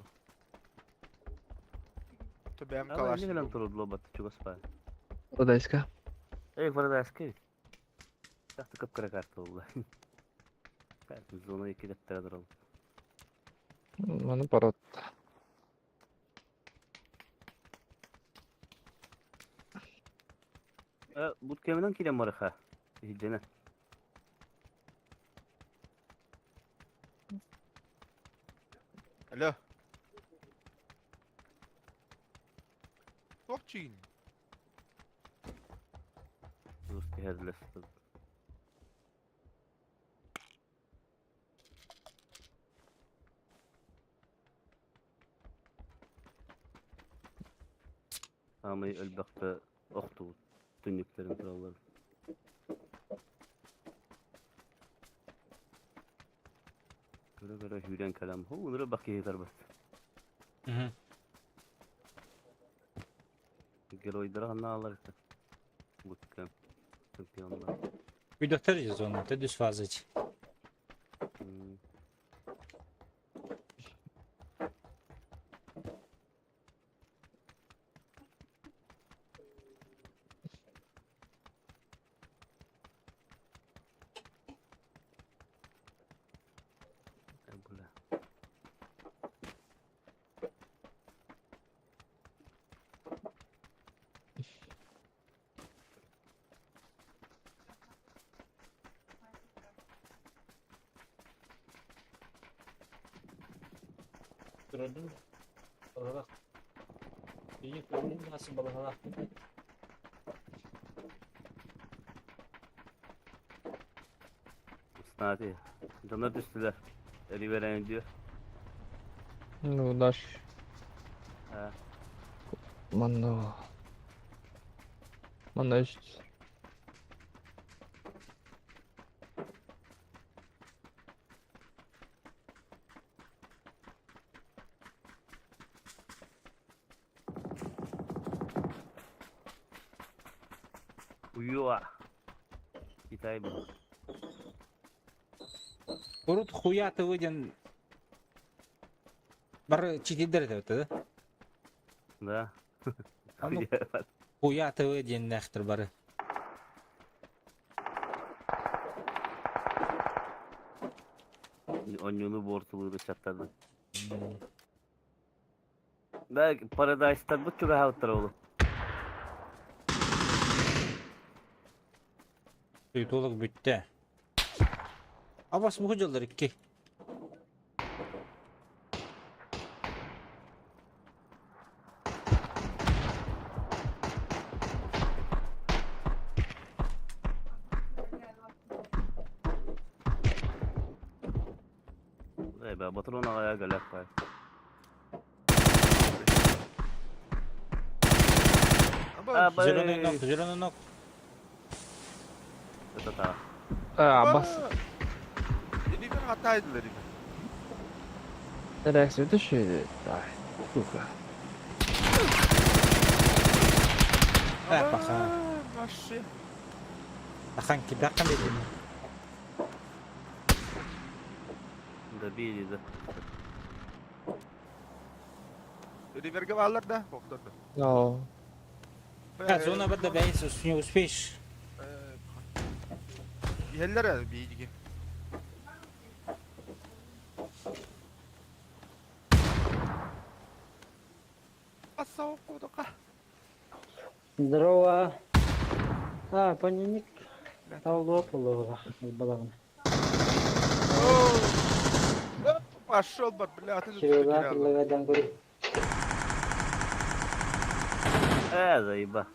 То бэм Ала не Калашников. гелен турудло бат чугаспа. Парадайска. Эй, Paradise Тахты кып-кыра карта болду. Зона 2 деп турал. Маны пара. Э, бут кеминен килем барыха. Хиджене. Алло. Тохчин. Русский хедлес. Саамай элбэхтэ охтубут түннүктэрин тураллар. Көрө-көрө сүүрэн кэлэн, һуу, ыныры бах киһи тарбат. Геройдара ханна аалар этэ? Буткам. Чемпионнар. Үйдөктөр же зона, төдүс фаза чи. Бля. Көрдүм. Балалах. Бии көрдүм насы балалах. Устаати. Дьоннор түстүлэр. Риверен diyor. Ну, наш Ha. Манна. Манна есть. Uyuyor. Китай bu. Урут хуя ты диэн бары читилдер этэ да? Да. Аны хуя ТВ диэннээхтэр бары. Онньуну буортулууру чаттады. Да, Paradise-тан бу чугаһаабыттар ол. Суетолог бүттэ. Абас муку дьыллар икки. Эбэ, батрон аҕайа галях бай. Зеленый ног, зеленый ног. Это та. А, бас. Илиибэр хатаайдылар ини. Рекс, это Да, сука. Э, паха. Вообще. Ахан кибакан дедим. Добили, да. Риверге баалар да, бохторду. Но. А, зона бада бәйс, не успеешь. Иһэллэр биһиги. Асау кудука. Здорово. А, паник. Талло полова. Балаган. Пошел, бля, ты Серега, предлагает говорит. Э, заеба.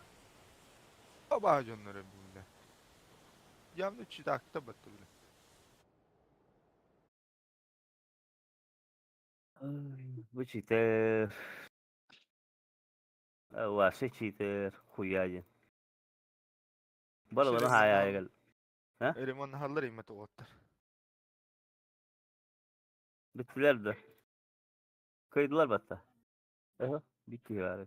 Оба дьоннор бля. Явно читакта батты бля. Бу читер. Вообще читер. Хуя Барыларын хая гел. Ha? Эремон халлар имет оттар. Bittiler de. Kıydılar batta. Aha, bitti yani.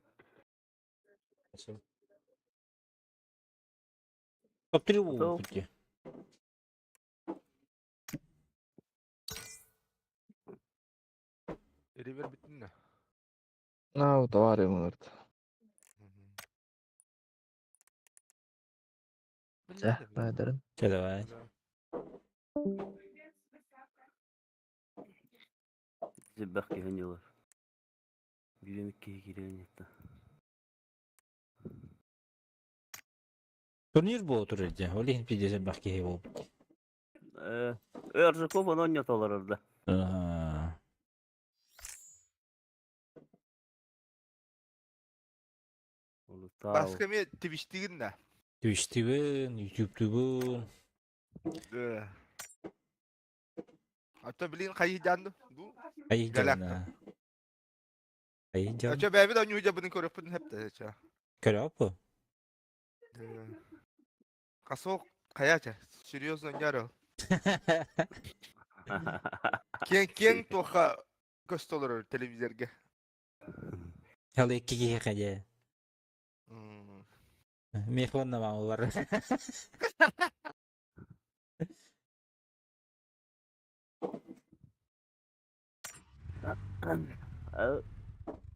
Топ-3 буолбут Ривер биттин да. На, товары мырт. Да, бадарын. Чэ, давай. Зиббах киһин Биrini киһи киирэн ятта. Турнир буола турар дии. Ол иһин пиздец элбэх киһи буолбут. Э, Эржиков онон ньотолор орда. Аа. Баска ме Twitch-тигин да. Twitch-тибин, YouTube-тубун. Да. А то блин хайы жанды. Бу. Хайы жанна. Хайы жан. Ача бэби да ньюжа бунун көрөппүн хепте ча. Көрөөппү. Косок хаяча, серьезно не орал. Кең кең туха көстөлөр телевизорга. Ол икки киһиэхэ дьэ. Мехонна маалар.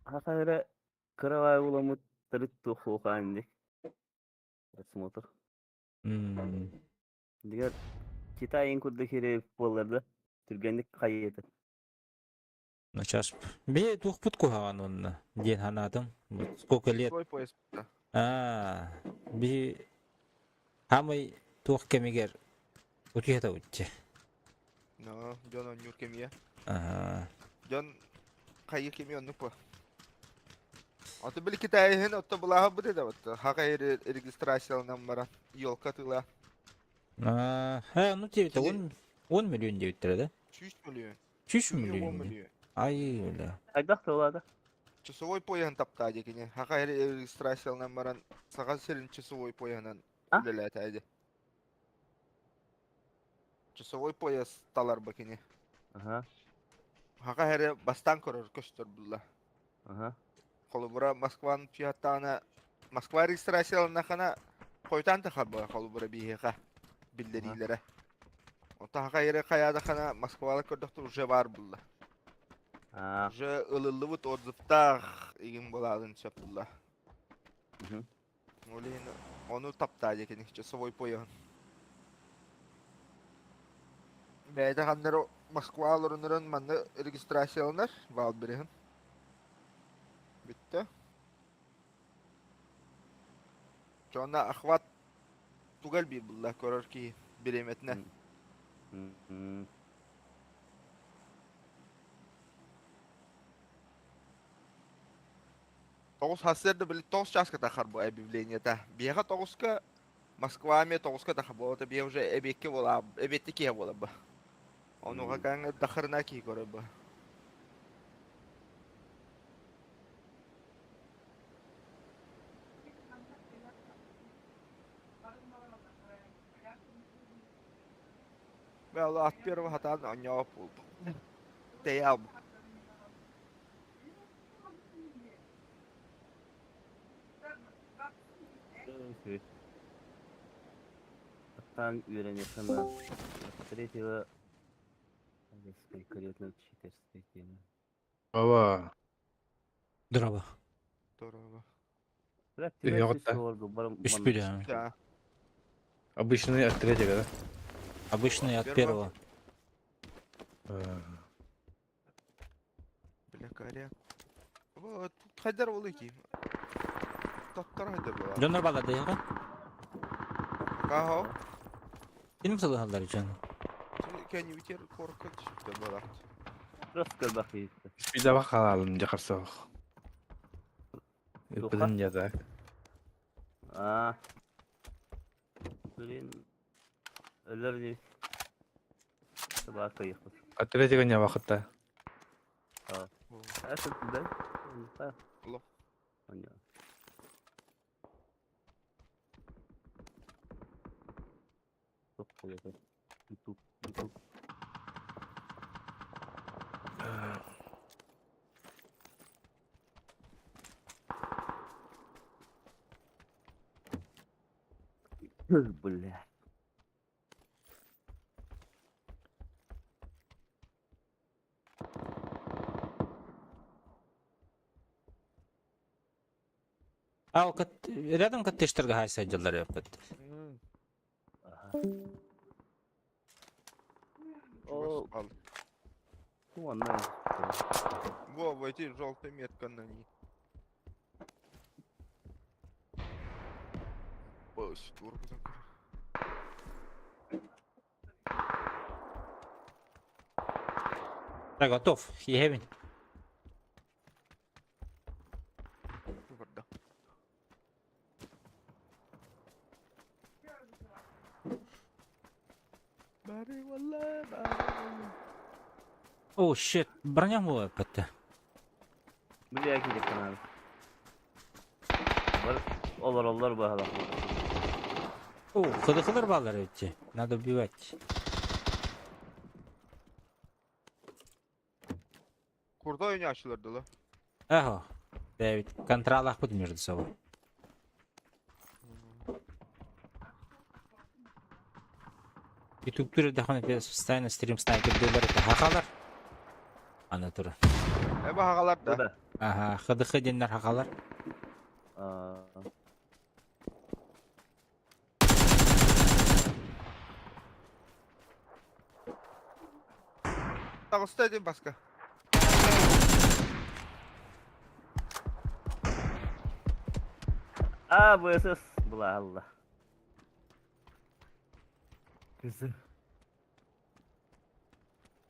Хаха эрэ кыра уламмыт төрүт туох хуохаанник просмотр. Дигэр Китайын курдук ири буоллар да түргэнник хайыты. Начаас бэйэ туохпут куһаҕан онно диэн санаатым. Сколько лет? Свой пояс. Аа, би хамай туох кэмигэр утуйата утче. Но, дьон онньуур кэмиэ. Аа. Дьон хайы кэми оннук по. Ото били Китайһын отто былааһы быты да вот хака регистрацияланан баран елка тыла. Аа, ну тебе он 10 миллион диэбиттэрэ да? 100 миллион. 100 миллион. Ай, бля. Хайдах тыллаата? Часовой пояһын таптаа дии Хака регистрацияланан баран Саха сирин часовой пояһынан үлэлээтэ дии. Часовой пояс таларба кини. Аха. Хака эрэ бастаан көрөр көстөр булла. Аха. Холобура Москваны туйаттаҕына Москва регистрацияланнахына хойутаан тахарба холобура биһиэхэ биллэриилэрэ. Онто хака эрэ хайаадахана Москвалар көрдөхтөр уже баар булла. Уже ылыллыбыт отзывтаах игин булаалын сөп булла. Ол иһин ону таптаа диэкини часовой пояһын. Бэйэтэ ханнары Москва олорунуран манна регистрацияланар Валбериһын. Бүттэ. Чонна охват тугал биир булла көрөр киһи бириэмэтинэ. Тоҕус сарсыарда били тоҕус чааска тахар бу объявлениета. Биэхэ тоҕуска Москва эмиэ тоҕуска тахар буолата биэ уже эбиэккэ буола эбиэтти киһи буолар бу. Онуга каҥ дахарына киһи көрөр бу. Бе ол от первого хатаан онньоop буолбут. Тэйэ албыт. Аттаан үөрэниэххэ наада. Третьего конкретно читерской темы. Ава. Дороба. Дороба. Үс билиэн. Обычный от третьего, да? Обычный от первого. Бля, Каря. Вот, хайдар ол ики. Тоттор хайдар була. Дьоннор баллар дайыга. Кахо. Ким сылыһаллар дьон? Кэннибитер корка түстэ барат. Спидава халалым дьахарсох. Ыппытын я так. А. Блин. Өлөр дии. Собака ехал. А третьего не вахыта. А. Это да? Алло. Понятно. Ютуб, Ютуб. Бля. А, ол рядом коттеджтарга хайса дьыллар эппит. О, Вон, на. Во, войти желтая метка на ней. Ой, четверку закрыл. Так, готов. Ебень. Барда. О, shit. Броня була эппит. Бля, киде канал. Бар олороллор быһалах. О, кыдыкылар баалар эти. Надо убивать. Курда ойнааччылар дылы. Ага. Дэвид, контролахпыт между собой. Ютуб түрі постоянно стрим снайпердерлер это хахалар. Ана туры. Эбэ хагалар да. Ага, ХДХ деннер хахалар. Таҕыста дии баска. А, ВСС была Алла. Кызы.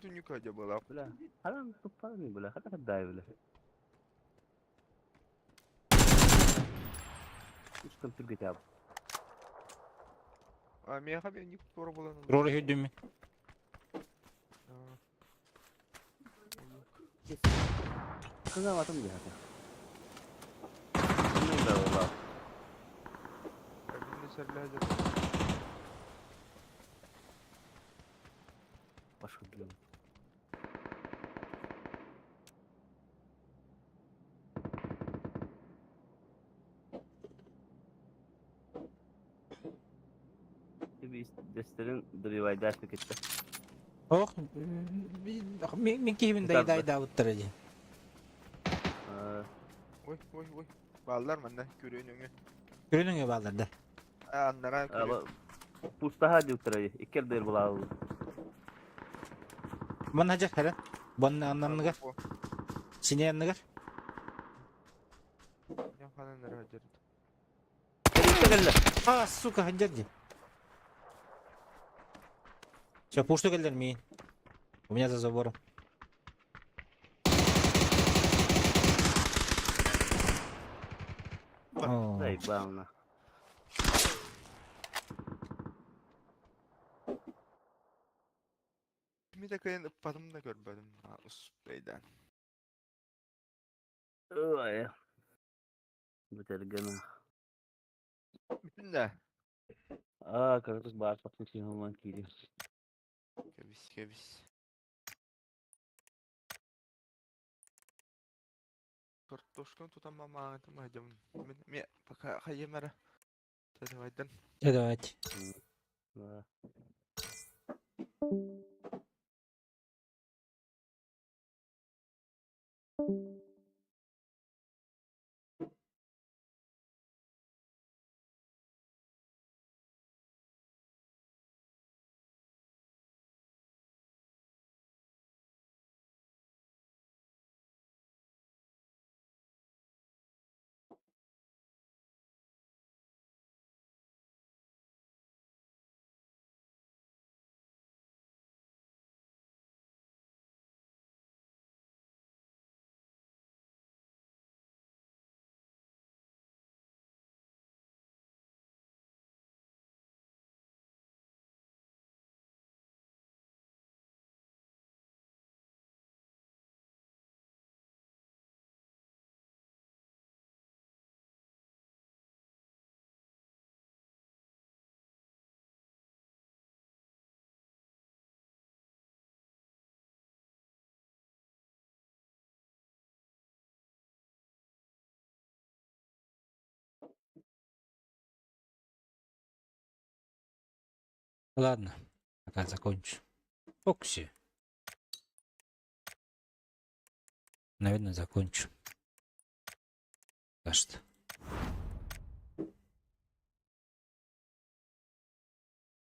Түнүк өдө была. Бля, харам туппаны, бля, хата дай, бля. Үс компьютер GTA. А миэхэ би туора булан. Роры хүдүмү. Кыза батым дияты. Ну да, ла. Башка билем. Дестерин добивайдар кетти. Ох, мен кихибин дай дай да уттар ди. Ой, ой, ой. Баллар манна көрөнөңө. Көрөнөңө баллар да. Аннара көрөн. Пустаха диуттар иккер дер булал. Ман хажар хара. Бонна аннарныгар. Сине анныгар. А, сука, ханжар ди. Все, пушту келдер ми. У меня за забором. Заебал. Ми да кайын ыппатым да көрбөдүм. Успейдан. Ой. Бүтергена. Бүтүн да. А, короче, бар пакты кири. Кебис, кебис. Картошканы тутам мамаң айдым. Мен пока хайемара. Давайдан. Давайте. Да. Ладно, пока закончу. Фокси. Наверное, закончу. Пока что.